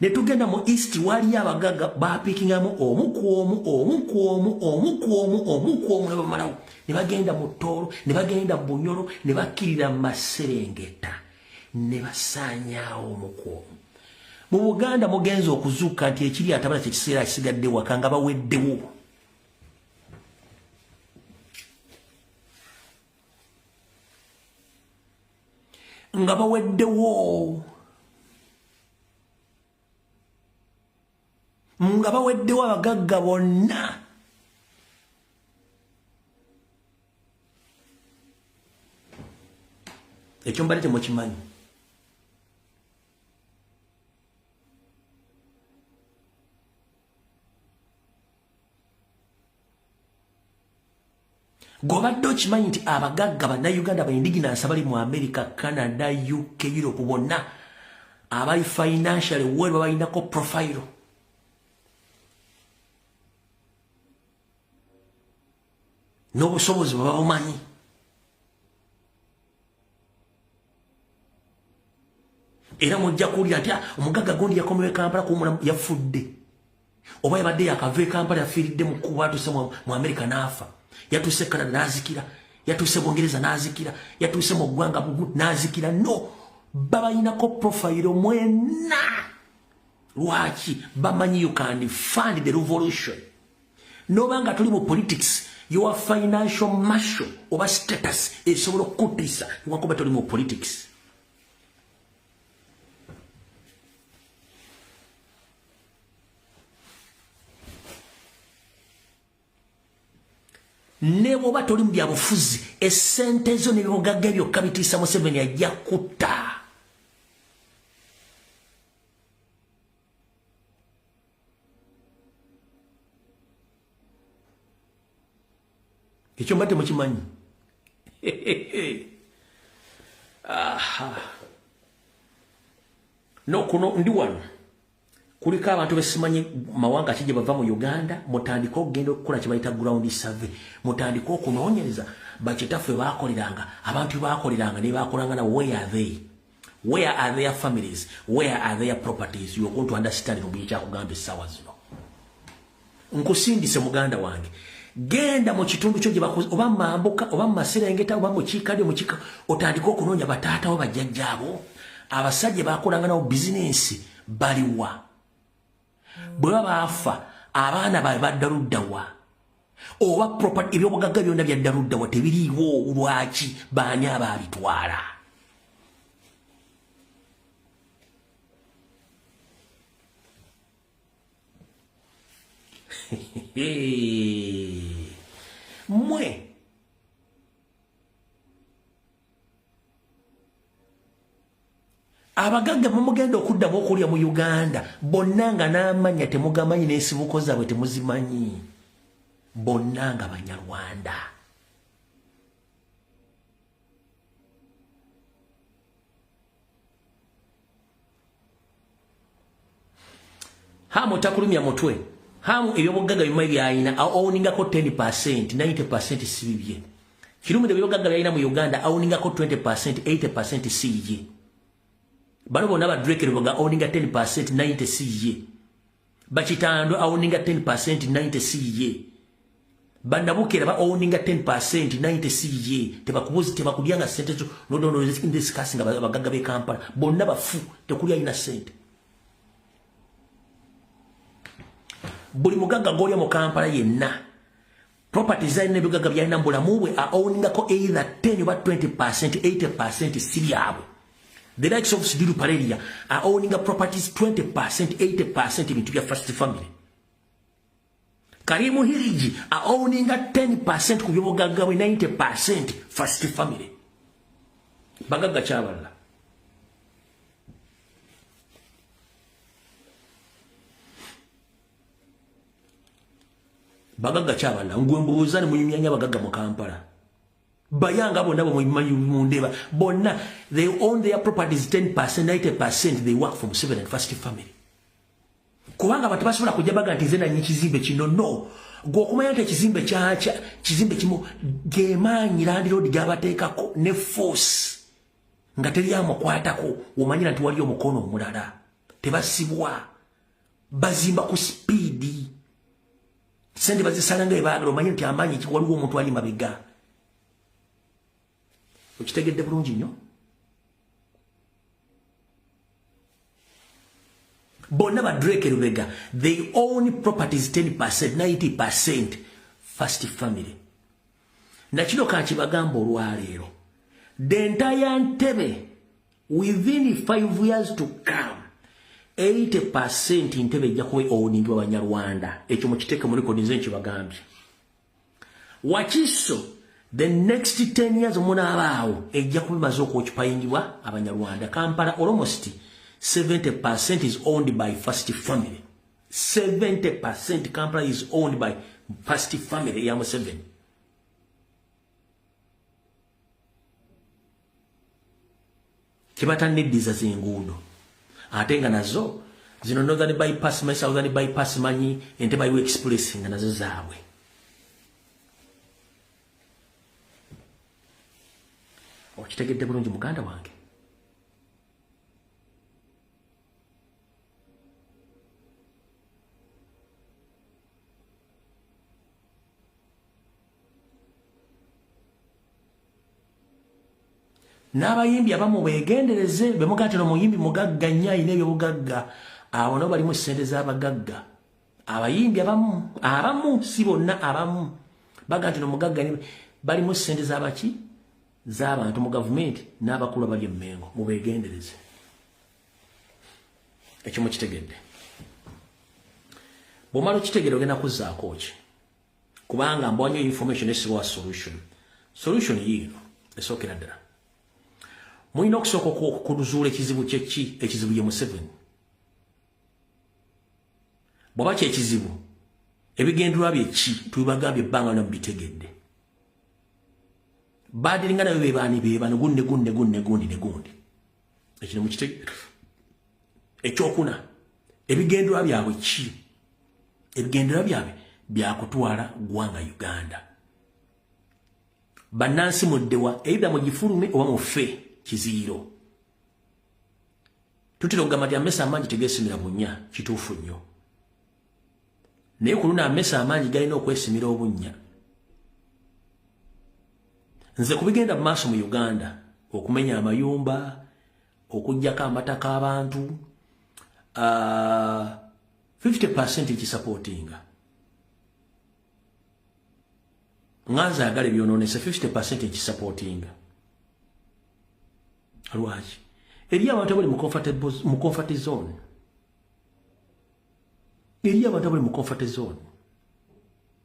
Ne tugenda mu East, waliyo abagagga bapiikingamu omu ku omu, omu ku omu, omu ku omu, omu ku omu, ne bamalawo. Ne bagenda mu Tooro, ne bagenda mu Bunyoro, ne bakkirira mu Maserengeta, ne basaanyaawo omu ku omu. Mu Buganda mugenza okuzuuka nti ekiri atabala kyekiseera kisigadde waka, nga baweddewo. Nga baweddewo, nga baweddewo abagagga bonna. Ekyo mbadde temukimanyi. Gw'obadde okimanyi nti abagagga bannayuganda ba indigenous abali mu America, Canada, UK, Europe bonna abali financially well babalinako profile? N'obusobozi bwe babumanyi. Era mujja kuwulira nti omugagga gundi yakomewo e Kampala kuwumula yafudde, oba yabadde yakava e Kampala yafiiridde mu kkubo, atuuse mu Amerika n'afa, yatuuse Canada n'azikira, yatuuse Bungereza n'azikira, yatuuse mu ggwanga n'azikira. No, babayinako profile mwenna. Lwaki? Bamanyi you can fund the revolution. Nobanga tuli mu politics, your financial muscle oba status esobola okukutiisa wakuba toli mu politics. Ne bw'oba toli mu byabufuzi, essente zo n'ebyobugagga byokka bitiisa Museveni, ajja kutta. Ekyo mbadde mukimanyi. Aha, no, kuno ndi wano kuliko abantu besimanyi mawanga ki gye bava mu Uganda. Mutandike okugenda okukola kye bayita ground survey, mutandike okunoonyereza bakitaffe bakoleranga, abantu bakoleranga ne bakolanga na. Where are they? Where are their families? Where are their properties? You are going to understand mu kyakugamba essaawa zino. Nkusindise, muganda wange, genda mu kitundu kyo gye oba mambuka oba mu maserengeta oba mu kiikadde mu kika, otandike okunoonya bataatawo, bajjajjaabo, abasajja bakolanga nabo bizinensi baliwa. Bwe baba baafa, abaana baabwe badda luddawa? Oba property, ebyobugagga byonna byadda luddawa? Tebiriiwo. Lwaki? Baani abaabitwala? Mmwe abagagga mumugenda okuddamu okulya mu Uganda bonna nga n'amanya temugamanyi, n'ensibuko zaabwe temuzimanyi, bonna nga Banyarwanda. Hamu takulumya mutwe. Hamu ebyobugagga bimanyi byalina aowningako 10, 90 si bibye. Kirumira ebyobugagga byalina mu Uganda aowningako 20, 80 si ye. Bano bonna ba Drake Luboga owninga 10, 90 si ye. Bakitando owninga 10, 90 si ye. Bandabukera ba owninga 10, 90 si ye. Tebakubuzi, tebakulyanga sente zo. No, no, no, discussing abagagga be Kampala bonna bafu, tekulya ina sente. Buli mugagga golya mu Kampala yenna, property zalina, ebigagga byalina mu bulamu bwe, aowningako either 10 oba 20, 80 si byabwe. The likes of Sidiru Pareria are owning properties 20%, 80% ebintu bya first family. Karimu Hiriji are owning 10% ku byobugagga bwe, 90% first family. Bagagga kyabalala. Bagagga kyabalala. Ngwe mbuuza ne munyumyanya abagagga mu Kampala. Bayanga bonna bwe mundeba bonna, they own their properties 10%, 90% they work for Museveni and first family. Kubanga abantu basobola kujja baga nti nze nanyi kizimbe kino. No, gwe okumanya nti ekizimbe kyakya kizimbe kimu gemaanyi landlord gabateekako ne force nga teri amukwatako, omanyira nti waliyo omukono omulala. Tebasibwa, bazimba ku speed, sente bazisala nga ebaagala, omanye nti amaanyi waliwo omuntu ali mabega. Okitegedde bulungi nnyo. Bonna ba Drake Lubega, they own properties 10, 90% first family. Nakino kankibagamba olwaleero, the entire Ntebe within 5 years to come, 80% Ntebe ejja kuba owningibwa Banyarwanda. Ekyo mukiteeke mu record, nze nkibagambye. Wakiso the next 10 years omunaabaawo ejja kuba emaze okwoccupyingibwa Abanyarwanda. Kampala almost 70% is owned by first family. 70% Kampala is owned by first family ya Museveni. Kibataneddiza zenguudo, ate nga nazo zino Northern Bypass manyi, Southern Bypass manyi, Entebbe Highway Express nga nazo zaabwe. Okitegedde bulungi, muganda wange? N'abayimbi abamu beegendereze, bemugaa nti omuyimbi mugagga nnyo alina ebyobugagga, abo nabo balimu ssente z'abagagga. Abayimbi abamu si bonna, abamu baga nti omugagga balimu ssente z'abaki, z'abantu mu gavumenti n'abakulu abali emmengo, mubeegendereze. Ekyo mukitegedde. Bw'omala okitegeera ogenda kuzzaako ki? Kubanga mbwanyo information esiwa solution. Solution yiino esookera ddala. Mulina okusooka okuzuula ekizibu kyeki, ekizibu ye Museveni. Bw'oba kyekizibu, ebigendererwa bye ki, tubibagambye ebbanga lyonna mubitegedde. Baadiringa nayo bebaani beebano, gundi gundi gundi gundi ne gundi. Ekino mukitegedde. Ekyokuna, ebigendererwa byabwe ki? Ebigendererwa byabwe byakutwala ggwanga Uganda. Bannansi muddewa, either mugifulume oba mufe kiziyiro. Tutera okugamba nti amesa amangi tegeesimira bunnya, kituufu nnyo. Naye ku luno amesa amangi galina okwesimira obunnya. Nze ku bigenda mu maaso mu Uganda, okumenya amayumba, okuggyako amataka abantu, 50% ekisapootinga. Nganze agala ebyonoonese 50% ekisapootinga. Lwaki? Eri abantu abali mu comfort zone. Eri abantu abali mu comfort zone.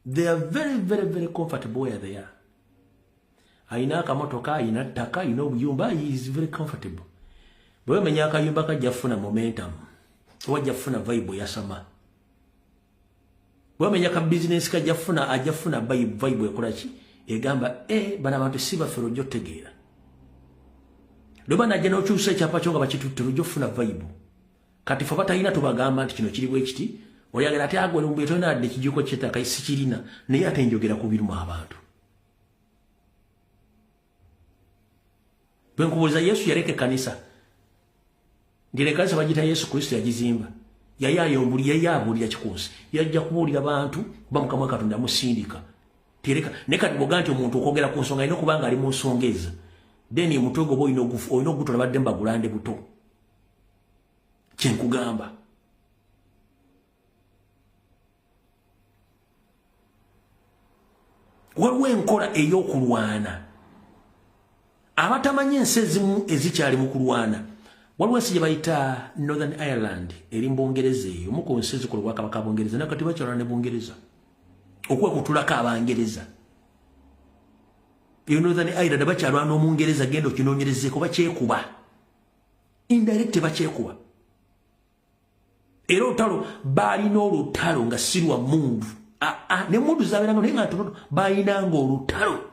They are very, very, very comfortable where they are. Ayina akamotoka, ayina ttaka, ayina obuyumba, he is very comfortable. Bwe bamenya akayumba kajja kufuna momentum, oba ajja kufuna vibe eyasama. Bwe bamenya ka business kajja kufuna, ajja kufuna vibe ekola ki? Egamba, bano abantu si baffe lw'ojja otegeera. Lwe najja n'okyusa ekyapa kyo nga bakitutte lw'ojja okufuna vibe. Kati ffe abatalina tubagamba nti kino kiri bwe kiti, oyagala ate agwe lumbuye tolina wadde ekijiiko ky'ettaka sikirina, naye ate njogera ku biruma abantu. Bwe nkubuuliza Yesu yaleka ekkanisa. Ng'era ekkanisa bagiyita Yesu Kristo yagizimba. Yali ayombuli, yali abuulira ki ku nsi? Yajja kubuulira bantu kuba Mukama wa Katonda yamusindika. Tereka, naye kati bw'ogaa nti omuntu okwogera ku nsonga alina okuba nga ali mu nsonga ezo. Then omutwe gwo oba olina ogutola badde mbagulande buto. Kye nkugamba. Waliwo enkola ey'okulwana. Abatamanyi ensi ezimu ezikyali mu kulwana. Waliwo ensi gye bayita Northern Ireland eri mu Bungereza eyo, omu ku nsi ezikola obwakabaka Bungereza, nakati bakyalwana ne Bungereza. Okwekutulako Abangereza. Eyo Northern Ireland bakyalwana n'Omungereza, genda okinoonyerezeeko, bakyekuba. Indirect bakyekuba. Era olutalo baalina olutalo nga si lwa mmundu. Ne mmundu zabeeranga naye nga ntonotono, baalinanga olutalo.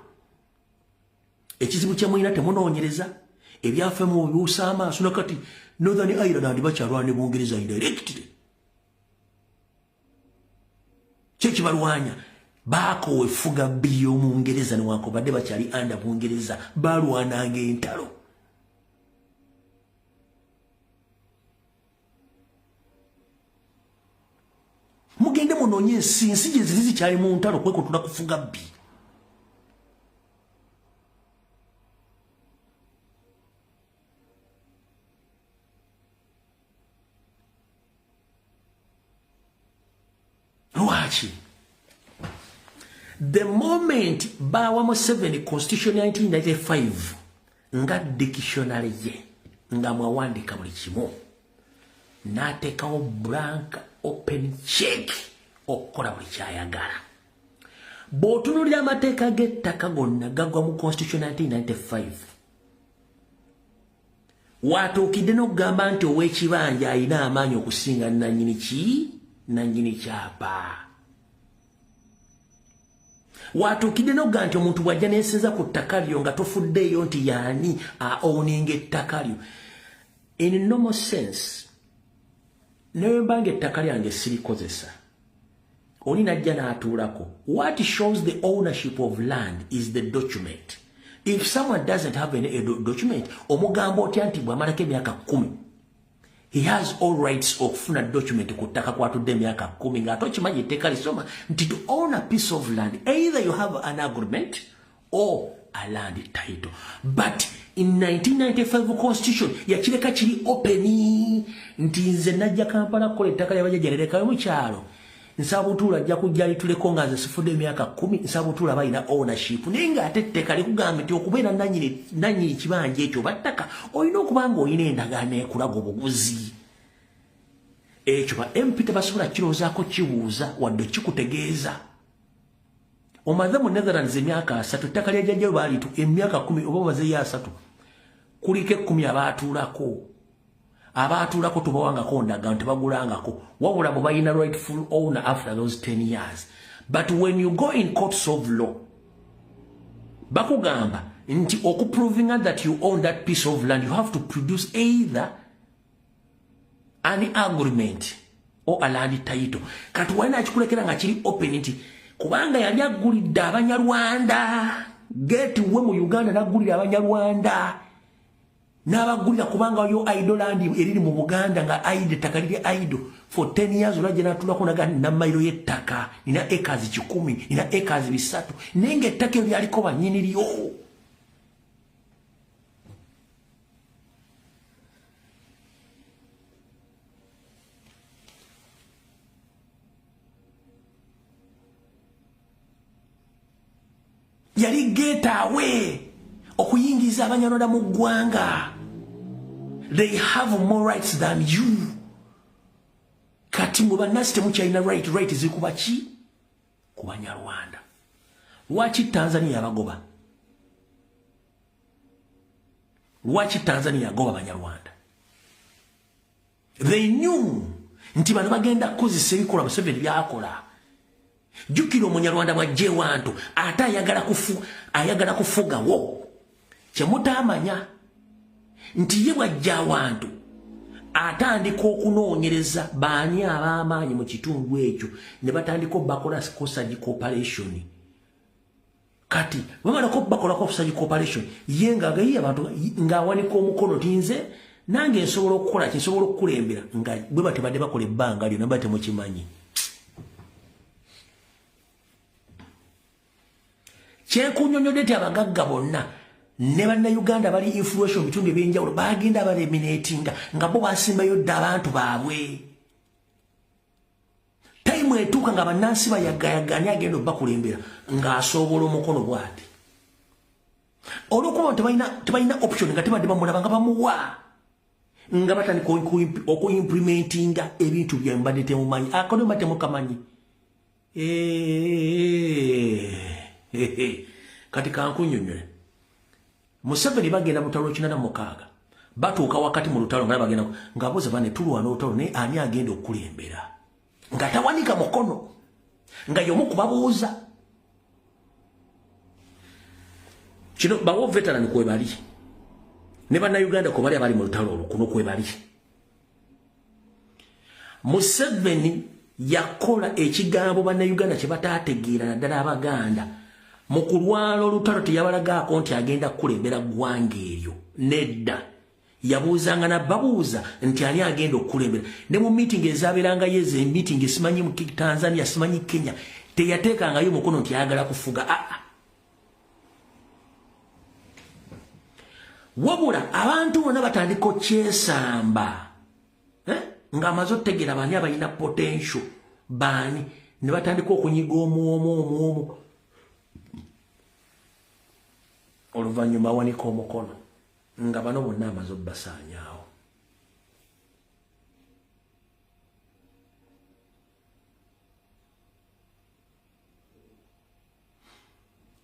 Ekizibu kye mulina temunoonyereza, ebyaffe mubibuusa amaaso. Nakati Northern Ireland bakyalwana ne Bungereza indirectly. Kye kibalwanya, baakoowa effuga bbi y'Omungereza newankubadde bakyali under Bungereza, baalwananga entalo. Mugende munoonye ensi, ensi gye ziri zikyali mu ntalo kwekutula kufuga bbi. Lwaki? The moment bawa Museveni Constitution 1995 nga dictionary ye nga mwawandika buli kimu, n'ateekawo blank open check okukola buli kyayagala. Bw'otunuulira amateeka g'ettaka gonna gagwa mu Constitution 1995. Watuukidde n'okugamba nti ow'ekibanja alina amaanyi okusinga nannyini ki? Nannyini kyapa. Watuukidde n'okugamba nti omuntu bw'ajja n'ensinza ku ttaka lyo nga tofuddeeyo nti yaani a-owninga ettaka lyo. In normal sense, ne bwe mba ng'ettaka lyange sirikozesa, oli n'ajja n'atuulako. What shows the ownership of land is the document. If someone doesn't have any document, omugamba otya nti bw'amalako emyaka 10, he has all rights okufuna document ku ttaka kwatudde emyaka 10, ng'ate okimanyi etteeka lisoma nti to own a piece of land, either you have an agreement or a land title. But in 1995 constitution yakireka kiri open nti nze najja Kampala kukola ettaka lyabajjajja nerekayo mu kyalo, nsaba butuula ajja kujja lituleko nga nze sifudde emyaka 10, nsaba butuula balina ownership. Naye ng'ate etteka likugamba nti okubeera nannyini kibanja ekyo oba ttaka olina okuba nga olina endagaano ekulaga obuguzi. Ekyo ba MP tebasobola kirowoozaako kibuuza wadde kikutegeeza. Omaze mu Netherlands emyaka 3, ettaka lya jjajja baalitu emyaka 10 oba omazeeyo 3, kuliko 10 abaatuulako. Abaatuulako tubawangako ndagaano, tebagulangako, wabula bwe balina rightful owner after those 10 years. But when you go in courts of law, bakugamba nti okuprovinga that you own that piece of land, you have to produce either an agreement or a land title. Kati walina akikulekera nga kiri open nti kubanga yali agulidde Abanyarwanda gate we mu Uganda, n'agulira Abanyarwanda n'abagulira kubanga yo idle land eriri mu Buganda nga idle, ettaka liri idle for 10 years. Olwajja n'atulako naga nina mayiro y'ettaka, nina acres 100, nina acres 300, naye ng'ettaka eryo lyaliko bannyini lyo. Yali gateway okuyingiza Abanyarwanda mu ggwanga. They have more rights than you. Kati mwe bannansi temukyalina right, right zikuba ki ku Banyarwanda? Lwaki Tanzania yabagoba? Lwaki Tanzania yagoba Abanyarwanda? They knew nti bano bagenda kukozesa ebikolwa Museveni byakola. Jjukira Omunyarwanda bw'ajja ewantu ate ayagala kufugawo. Kyemutaamanya nti ye bw'ajja awantu atandika okunoonyereza baani ab'amaanyi mu kitundu ekyo, ne batandika obbakola surgical operation. Kati bamalako obbakolako surgical operation, ye ng'agayiye abantu ng'awanika omukono ti nze nange nsobola okukola ki, nsobola okukulembera, nga bwe batebadde bakola ebbanga lyonna ba temukimanyi. Kyenkunyonyodde nti abagagga bonna ne Bannayuganda bali influential mu bitundu ebyenjawulo bagenda baleminatinga nga bo basimbayo dda abantu baabwe. Tayimu etuuka nga bannansi bayagayagani agenda obbakulembera ng'asoobola omukono bw'ati. Olw'okuba tebalina option nga tebadde bamulaba nga bamuwa, nga batandika okuimplementinga ebintu bye mbadde temumanyi. Akodoma temukamanyi. Kati kankunyonyole. Museveni bagenda mu lutalo 86, batuuka wakati mu lutalo nga bagenda ng'abuuza bane tulwana olutalo naye ani agenda okukulembera, nga tawanika mukono, nga y'omu kubabuuza. Kino bawo veteran kwe bali ne Bannayuganda kwe bali abali mu lutalo olwo kuno kwe bali. Museveni yakola ekigambo Bannayuganda kye bataategeera naddala Abaganda. Mu kulwana olutalo teyabalagaako nti agenda kukulembera ggwanga eryo, nedda. Yabuuzanga nababuuza nti ani agenda okukulembera. Ne mu meeting ezaabeerangayo ezo meeting simanyi mu Tanzania simanyi Kenya, teyateekangayo mukono nti ayagala kufuga. Aa, wabula abantu bonna batandika okyesamba ng'amaze otegeera baani abalina potential baani, ne batandika okunyiga omu omu. Oluvannyuma awanika omukono nga bano bonna amaze obbasaanyaawo.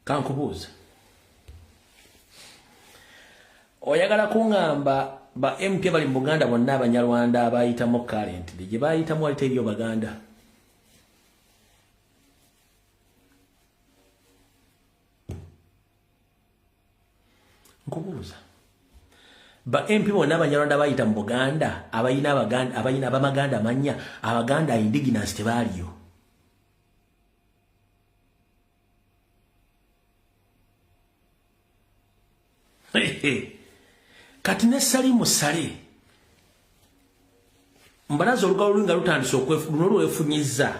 Kankubuuza, oyagala kuŋŋamba ba MP bali mu Buganda bonna Abanyarwanda abayitamu currently gye bayitamu wali teriyo Baganda? Nkubuuza, ba MP bonna Abanyarwanda bayita mu Buganda abalina Abaganda, abalina abamaganda amannya Abaganda indigenous tebaaliyo? Kati ne Salimu Sale mbalaza olugalo luli nga lutandise luno lwefunyizza,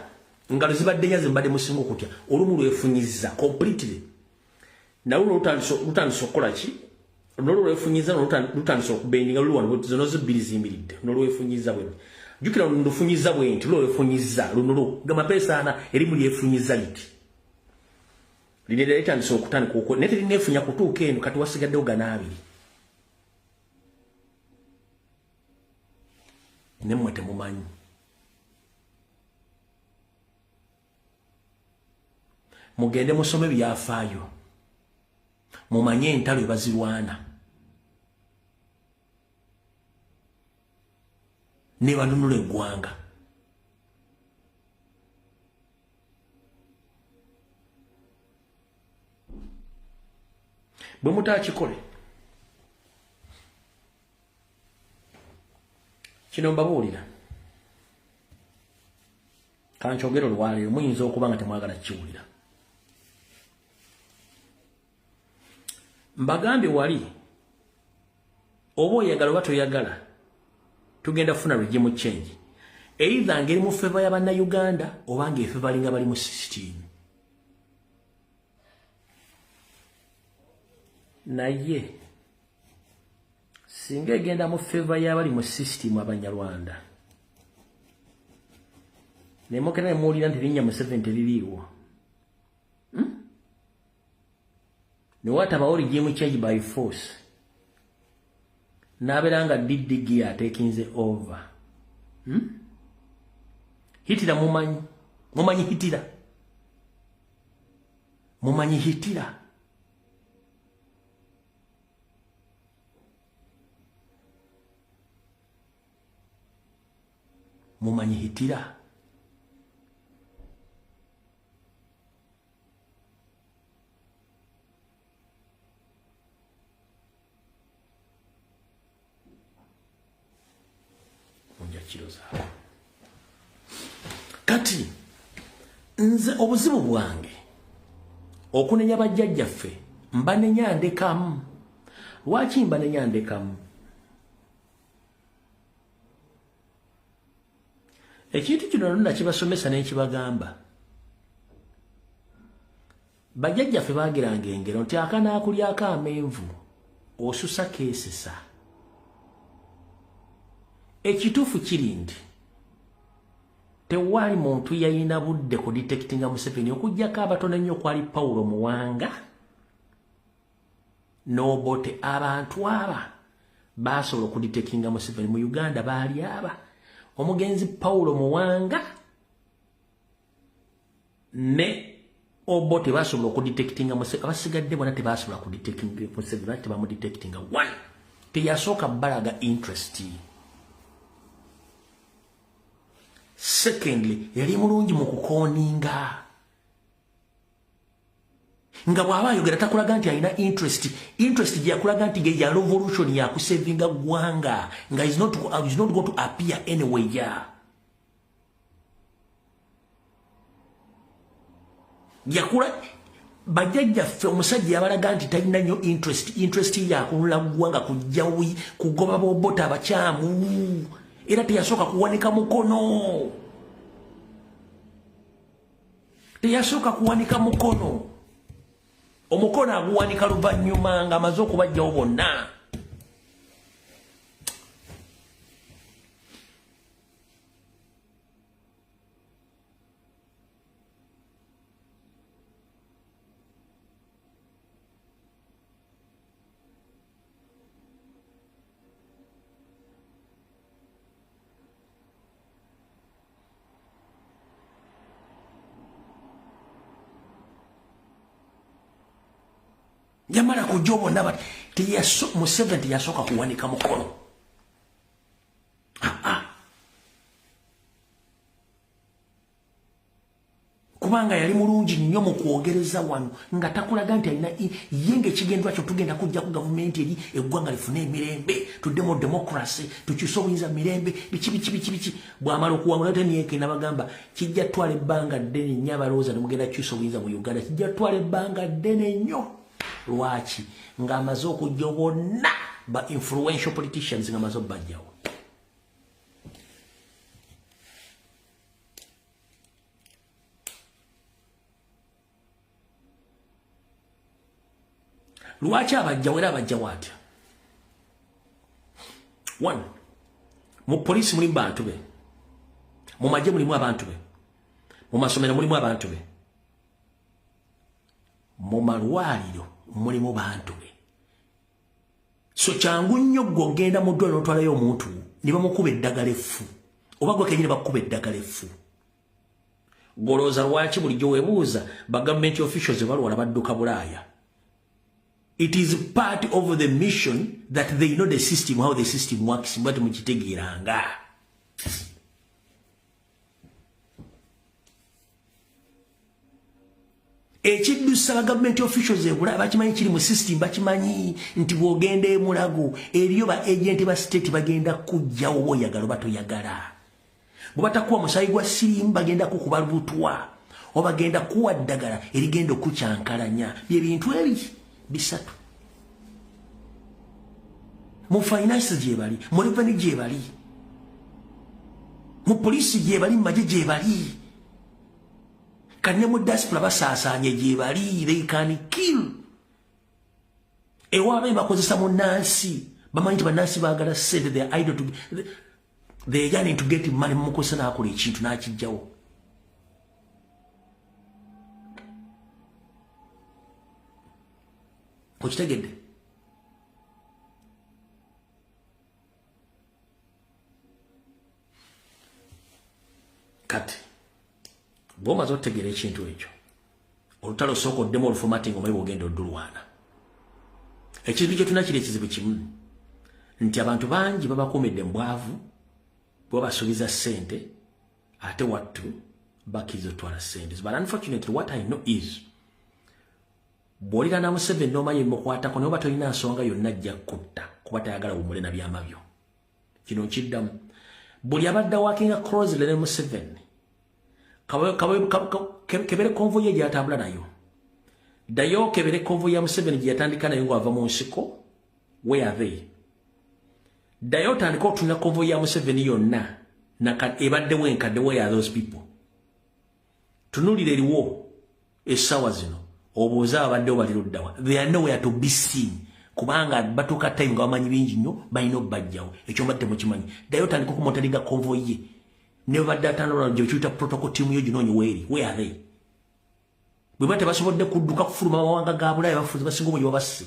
ngalo zibadde nnya ze mbadde musinga okutya, olumu lwefunyizza completely. Nalwo lutandise okukola ki? Nolwo lwefunyiza lutandise okubendinga luli wano zino zo bbiri ziyimiridde. Nolwefunyiza bwe. Jjukira luno lufunyiza bwe nti lwo lwefunyiza luno lwo gamapeesa ana erimu lyefunyiza liti. Lino litandise okutandika okwo naye terineefunya kutuuka eno kati wasigaddewo gana abiri. Nemmwe temumanyi. Mugende musome byafaayo. Mumanye entalo ebazirwana. Ne banunula eggwanga. Bwe mutaakikole kino mbabuulira kankyogere olwaleero muyinza okuba nga temwagala kukiwulira. Mbagambye wali oba oyagala oba toyagala tugenda kufuna regime change either ngeri mu favor ya bannayuganda oba ng'efevalinga bali mu system. Naye singa egenda mu favor y'abali mu system abanyarwanda nemukera nemuwulira nti linnya Museveni teririiwo, newatabawo regime change by force n'abeera nga DDG atekinze over. Hitira mumanyi, mumanyi Hitira, mumanyi Hitira. Mumanyi Hitira. Kati nze obuzibu bwange okunenya bajjajjaffe mbanenya ndekamu. Lwaki mbanenya ndekamu? Ekintu kino nakibasomesa n'ekibagamba. Bajjajjaffe baagiranga engero nti akanaakulyako amenvu osusa keesesa. Ekituufu kiri nti tewali muntu yalina budde ku detectinga Museveni okuggyako abatono ennyo kwali Paulo Muwanga n'Obote. Abantu aba baasobola okudetectinga Museveni mu Uganda baali aba omugenzi Paulo Muwanga ne Obote baasobola okudetectinga Museveni. Abasigadde bonna tebaasobola kudetectinga Museveni, lwaki tebamudetectinga? One, teyasooka balaga interest. Secondly, yali mulungi mu kukoninga. Nga bw'aba ayogera takulaga nti alina interest. Interest gye yakulaga nti ge ya revolution ya kusevinga ggwanga, nga is not going to appear anywhere. Yakula bajjajjaffe omusajja yabalaga nti talina nnyo interest. Interest yakunula ggwanga kujja kugoba b'Obote abakyamu. Era teyasooka kuwanika mukono. Teyasooka kuwanika mukono. Omukono aguwanika luvannyuma ng'amaze okubajjawo bonna. Yamala kujja bonna bati Museveni teyasooka kuwanika mukono. Kubanga yali mulungi nnyo mu kwogereza wano nga takulaga nti alina ye ng'ekigendwa kyo tugenda kujja ku gavumenti eri eggwanga lifune emirembe, tuddemu democracy, tukyuse obuyinza mirembe, biki biki biki biki. Bw'amala okuwangula temyeke n'abagamba kijja ttwala ebbanga ddene nnyo abalowooza ne mugenda kukyusa obuyinza mu Uganda, kijja ttwala ebbanga ddene nnyo. Lwaki? Ng'amaze okujja bonna ba influential politicians ng'amaze obbajjawo. Lwaki abajjawo era abajjawo atya? One, mu poliisi mulimu bantu be, mu magye mulimu abantu be, mu masomero mulimu abantu be, mu malwaliro mulimu bantu be. So kyangu nnyo ggwe ogenda mu ddwaliro n'otwalayo omuntu ne bamukuba eddagala effu, oba gwe kennyini bakukuba eddagala effu. Golooza lwaki bulijjo weebuuza ba government officials balwala badduka Bulaaya. It is part of the mission that they know the system, how the system works, but mukitegeeranga. Ekiddusa government officials e Bulaaya bakimanyi kiri mu system, bakimanyi nti bw'ogenda e Mulago eriyo ba agent ba state bagenda kujjawo bw'oyagala oba toyagala. Bwe batakuwa musaayi gwa siriimu bagenda kukuba butwa, oba bagenda kuwa ddagala erigenda okukyankalanya. Bye bintu ebi bisatu. Mu finance gye bali, mu revenue gye bali, mu poliisi gye bali, mu magye gye bali, kanne mu diaspora basaasaanye gye bali. They can kill. Ewaabwe bakozesa munnansi, bamanyi nti bannansi baagala ssente, they are idle to they are yearning to get money. Mumukozesa n'akola ekintu n'akijjawo. Okitegedde? Kati bw'omaze otegeera ekintu ekyo, olutalo osooka oddemu oluformatting omanyi bw'ogenda oddulwana. Ekizibu kye tulina kiri ekizibu kimu, nti abantu bangi babakuumidde mu bwavu, bwebasuubiza ssente ate wattu bakkiriza otwala ssente. But unfortunately what I know is, bw'olirana Museveni n'omanya ebimukwatako, naye oba tolina nsonga yonna ajja kutta, kuba tayagala wumule na byama byo. Kino nkiddamu, buli abadde working closely ne Museveni, kebere convoy ye gy'atambula nayo, ddayo kebere convoy ya Museveni gye yatandika nayo ng'ava mu nsiko, where are they? Ddayo otandika otunula convoy ya Museveni yonna ebaddewo enkadde, where are those people? Tunuulira eriwo essaawa zino, obuuze abaddewo bali luddawa. They are nowhere to be seen, kubanga batuuka time nga bamanyi bingi nnyo, balina obbajjawo. Ekyo mbadde mukimanyi. Ddayo otandika okumonitoringa convoy ye, ne babadde atandula gye kiyita protocol team yo, ginoonye weeri, where are they? Bwe ba tebasobodde kudduka kufuluma mawanga ga Bulaaya, bafuzi basinga obungi babasse.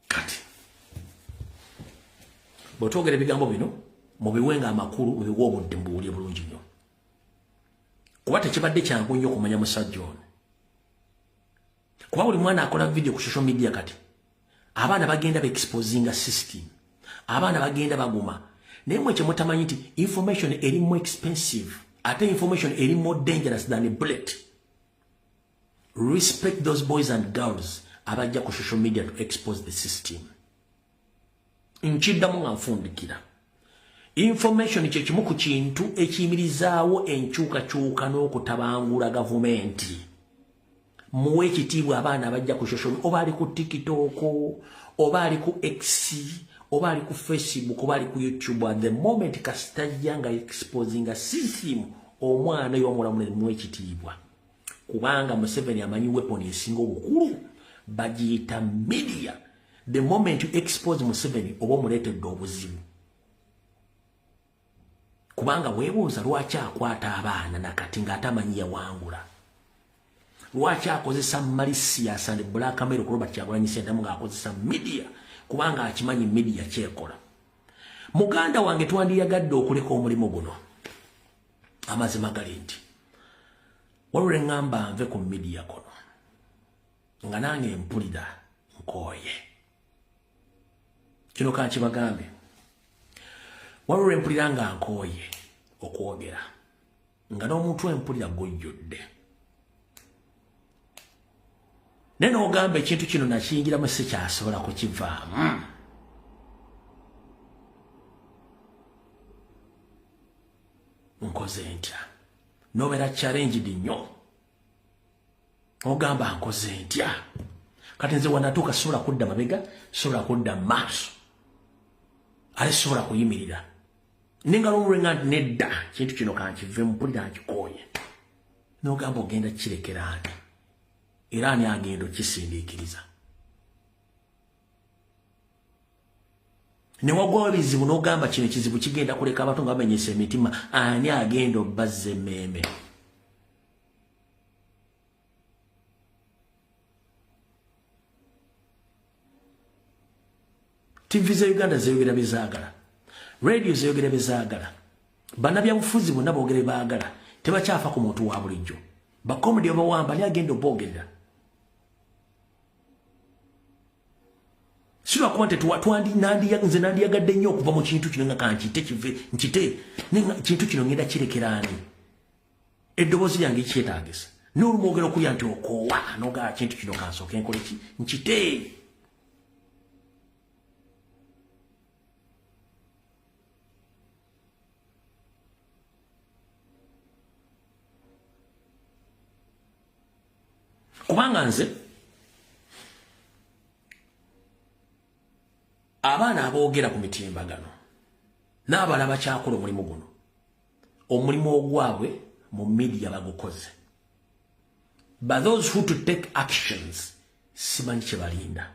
Kati bw'otwogera ebigambo bino mubiwenga amakulu, mubiwe obudde, mubuwulire bulungi nnyo, kuba tekibadde kyangu nnyo okumanya musajja ono, kuba buli mwana akola video ku social media. Kati abaana bagenda beexposinga system, abaana bagenda baguma, naye mwe kyemutamanyi nti information eri more expensive, ate information eri more dangerous than a bullet. Respect those boys and girls abajja ku social media to expose the system. Nkiddamu nga nfundikira, information kye kimu ku kintu ekiyimirizaawo enkyukakyuka n'okutabangula gavumenti. Muwe ekitiibwa abaana abajja ku social media, oba ali ku TikTok, oba ali ku X, oba ali ku Facebook, oba ali ku YouTube. At the moment kasitajja nga exposinga system, omwana oyo omulamule muwe ekitiibwa, kubanga Museveni amanyi weapon esinga obukulu bagiyita media. The moment you expose Museveni, oba omuleetedde obuzibu, kubanga weebuuza lwaki akwata abaana nakati ng'ate amanyi yawangula. Lwaki akozesa malicious and blackmail ku Robert Kyagulanyi Ssentamu ng'akozesa media? Kubanga akimanyi media kyekola. Muganda wange, twandiyagadde okuleka omulimu guno. Amazima gali nti waliwo eŋŋamba nve ku media kono, nga nange mpulira nkooye. Kino kankibagambe, waliwo empulira nga nkooye okwogera, nga n'omuntu empulira gujjudde, naye n'ogamba ekintu kino nakiyingiramu sikyasobola kukivaamu. Nkoze ntya? Nobeera challenged nnyo. Ogamba nkoze ntya? Kati nze wanatuuka sobola kudda mabega, sobola kudda maaso, ate sobola kuyimirira. Nengalo omulwenga nti nedda, kintu kino kankive mpulira nkikooye. N'ogamba ogenda kirekera ani? Era ani agenda okisindiikiriza? Ne wagwawo ebizibu n'ogamba kino ekizibu kigenda kuleka abantu nga bamenyesa emitima, ani agenda obbazza emmeeme? TV za Uganda zeyogera byezaagala, radio zeyogera byezaagala, bannabyabufuzi bonna boogera bye baagala, tebakyafa ku muntu wa bulijjo. Bakomedi obawamba, ani agenda oboogerera? Si lwakuba nti nze nandiyagadde nnyo okuva mu kintu kino nga kankite kive nkite, kintu kino ngenda kirekera ani? Eddoboozi lyange kyetaagisa. N'olumu ogera okulya nti okoowa n'ogaa kintu kino kansooke nkole ki nkite. Kubanga nze abaana aboogera ku mitimbagano n'abalala bakyakola omulimu guno, omulimu ogwabwe mu media bagukoze, but those who to take actions simanyi kye balinda.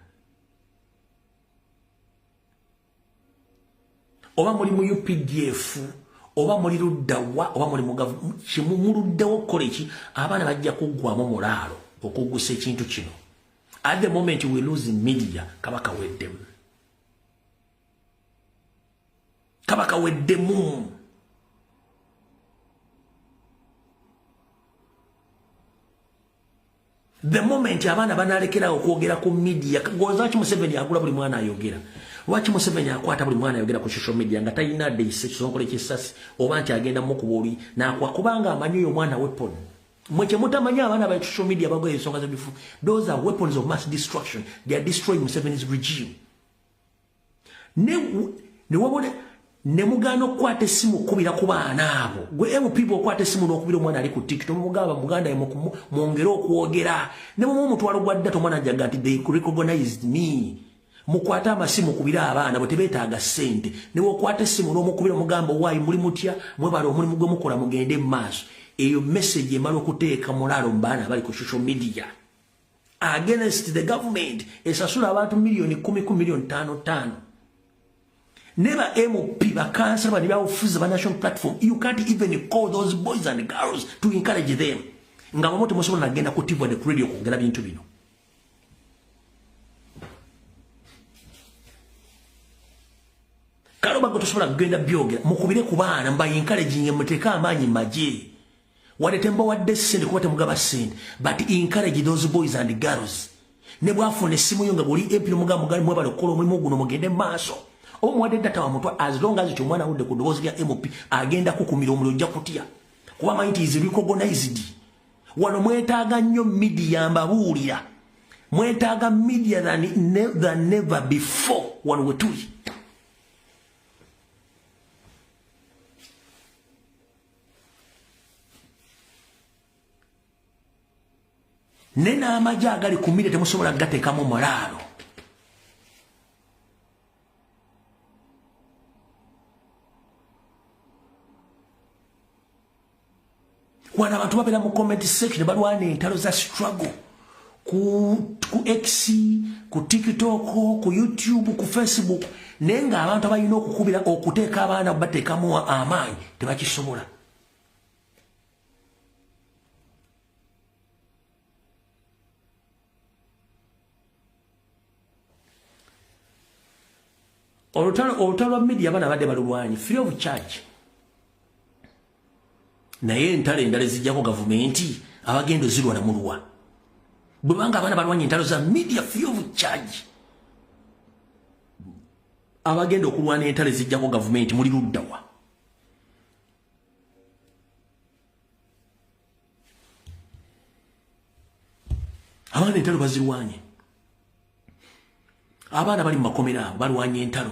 Oba muli mu UPDF, oba muli luddawa, oba muli kimu muluddewo okukola eki, abaana bajja kuggwamu mulaalo okuggusa ekintu kino. At the moment we lose media, kabaka weddemu, kabaka weddemu. The moment abaana banalekerawo okwogera ku media, lwaki Museveni agula buli mwana ayogera? Lwaki Museveni akwata buli mwana ayogera ku social media nga talina deise kisonkole kyesasi oba nti agenda mukuba oli nakwa? Kubanga amanyi oyo omwana weapon. Mwe kyemutamanyi, abaana ba social media bagoya ensonga z'ebifu. Those are weapons of mass destruction. They are destroying Museveni's regime. Ne wabone ne mugaana okukwata essimu okukubira ku baana abo. Gwe MP bw'okwata essimu n'okubira omwana ali ku TikTok, mugamba muganda mwongere okwogera ne mumu omutwalo gwa data, omwana ajaga nti they recognized me. Mukwate amasimu kubira abaana bwe, tebeetaaga ssente. Ne wokwata essimu n'omukubira omugamba, "Waayi, muli mutya? Mwebale omulimu gwe mukola, mugende mu maaso." Eyo message emala okuteeka mulaalo mu baana abali ku social media against the government esasula abantu miliyoni 10 ku miliyoni 5 5. Neba MP, bakansala, bani byabufuzi ba national platform, you can't even call those boys and girls to encourage them. Nga bamu temusobola nagenda ku TV ne ku radio kwogera bintu bino. Kale oba tosobola kugenda byogera, mukubire ku baana mba encouraging, muteeke amaanyi magye. Wadde tembawadde ssente kuba temugaba ssente, but encourage those boys and girls. Ne bwafuna essimu yo nga bwoli MP nomugamba, "Mwebale okukola omulimu guno, mugende maaso," oba omuwadde data wa mutwa, as long as omwana awudde ku ddoboozi lya MP agenda kukumira omuliro, ojja kutya kuba amanyi nti is recognized. Wano mwetaaga nnyo media, mbabuulira, mwetaaga media than never before wano we tuli. Ne n'amagye agali ku media temusobola kugateekamu mulaalo. Wano abantu babeera mu comment section balwana entalo za struggle ku X, ku TikTok, ku YouTube, ku Facebook, naye ng'abantu abalina okukubira okuteeka abaana bateekamu amaanyi tebakisobola. Olutalo lwa media abaana badde balulwanyi free of charge, naye entalo endala ezijjako gavumenti abagenda ozirwana mulwa bwebanga abaana balwanya entalo za media free of charge. Abagenda okulwana entalo ezijjako gavumenti muli luddawa? Abaana entalo bazirwanye. Abaana bali mu makomera abo balwanya entalo.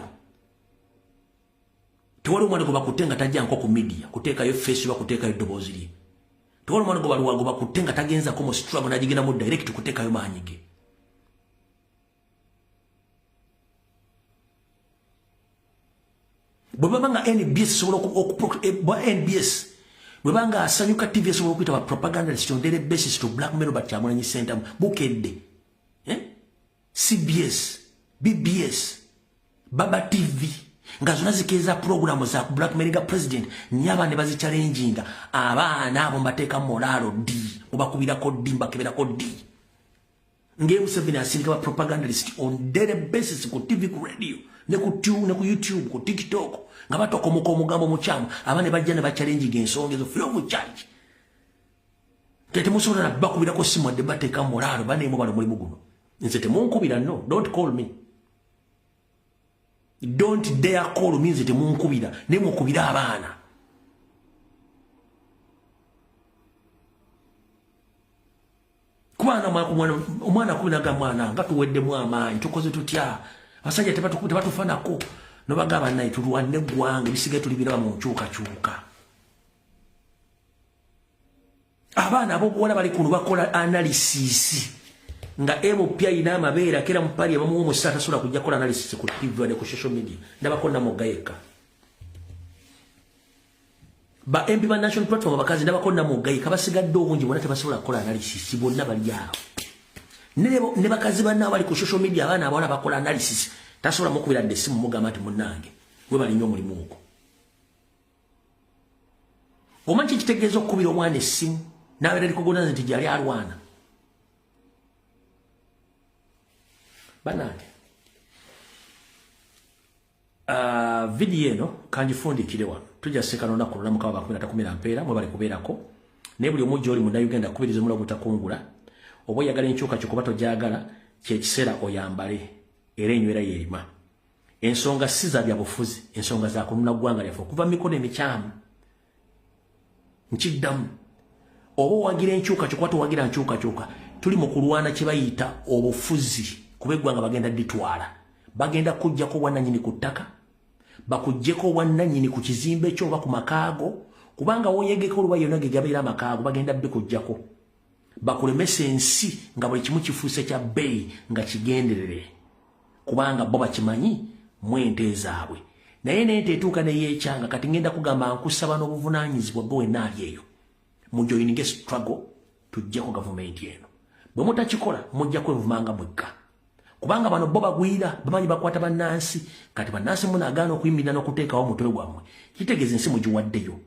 Tewali omwana gwe bakutte nga tajja nko ku media kuteekayo face oba kuteekayo eddoboozi lye. Tewali omwana gwe gwe bakutte nga tagenzako mu struggle n'agigendamu direct kuteekayo maanyi ge. Bwe baba nga NBS esobola NBS bwe banga Asanyuka TV esobola okuyita ba propagandist on daily basis to blackmail ba Kyagulanyi Ssentamu, Bukedde, CBS, BBS, Baba TV nga zonna zikeeza programu za blackmailinga president, nyaba ne bazichallenginga. Abaana abo mbateeka moralo ddi? Mubakubirako ddi? Mbakeberako ddi? Nge Museveni asindika ba propagandist on daily basis ku TV, ku radio, ne ku tube, ne ku YouTube, ku TikTok, nga batokomoka omugambo mukyamu, abaana bajja ne bachallenginga ensonga ezo free of charge. Temusobola bakubirako simu wadde bateeka moralo baneemu bano mulimu guno. Nze temunkubira, no, don't call me, don't dare call me. Nze temunkubira, naye mukubira abaana. Kubana omwana kubinaga mwana nga tuweddemu amaanyi, tukoze tutya? Abasajja tebatufanako. Nobagamba naye tulwane eggwanga, ebisigaye tulibiraba mu nkyukakyuka. Abaana abobuwala bali kuno bakola analysis nga MP ayina amabeere akera mu pali abamuwa omusa tasobola kujja kukola analysis ku TV ne ku social media. Ndabako Namugga yekka. Ba MP ba National Platform abakazi ndabako Namugga yekka, basigadde obungi bonna tebasobola kukola analysis, bonna bali awo. Ne bakazi banna bali ku social media, abaana abawala bakola analysis, tasobola mukubira dde essimu mugamba nti munnange we balinnya omulimu ogwo. Omanyi kitegeeza okukubira omwana essimu n'abeera likugonaza nti gyali alwana? Bannange, vidiyo eno kangifundikire wano. Tujja seka lunaku lulala mukama bakumi na mpeera mwe bali kubeerako. Naye buli omu gy'oli Munnayuganda akubiriza omulawo obutakungula, oba oyagala enkyukakyuka oba togyagala, kyekiseera oyambale era enywera yeerima. Ensonga si za byabufuzi, ensonga za kununula ggwanga lyaffe okuva mu mikono emikyamu. Nkiddamu, oba owagira enkyukakyuka oba towagira nkyukakyuka, tuli mu kulwana kye bayita obufuzi, kuba eggwanga bagenda dditwala. Bagenda kuggyako obwannannyini ku ttaka, bakuggyeko obwannannyini ku kizimbe kyo oba ku makaago, kubanga wooyegeka oluba yonna ge gabeera amakaago, bagenda bikuggyako bakulemesa ensi nga buli kimu kifuuse kya bbeeyi nga kigenderere, kubanga bo bakimanyi mu ente zaabwe. Naye n'ente etuuka neyeekyanga. Kati ngenda kugamba, nkusaba n'obuvunaanyizibwa gwe wenna ali eyo, mujoyininge struggle tuggyeko gavumenti eno. Bwe mutakikola mujja kwevumanga mwekka, kubanga bano bo bagwira, bamanyi bakwata bannansi. Kati bannansi munaagaana okuyimirira n'okuteekawo omutwe gwammwe, kitegeeza ensi mugiwaddeyo.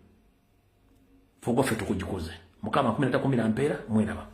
Fe ogwaffe tukugikoze. Mukama 13 mpeera mweraba.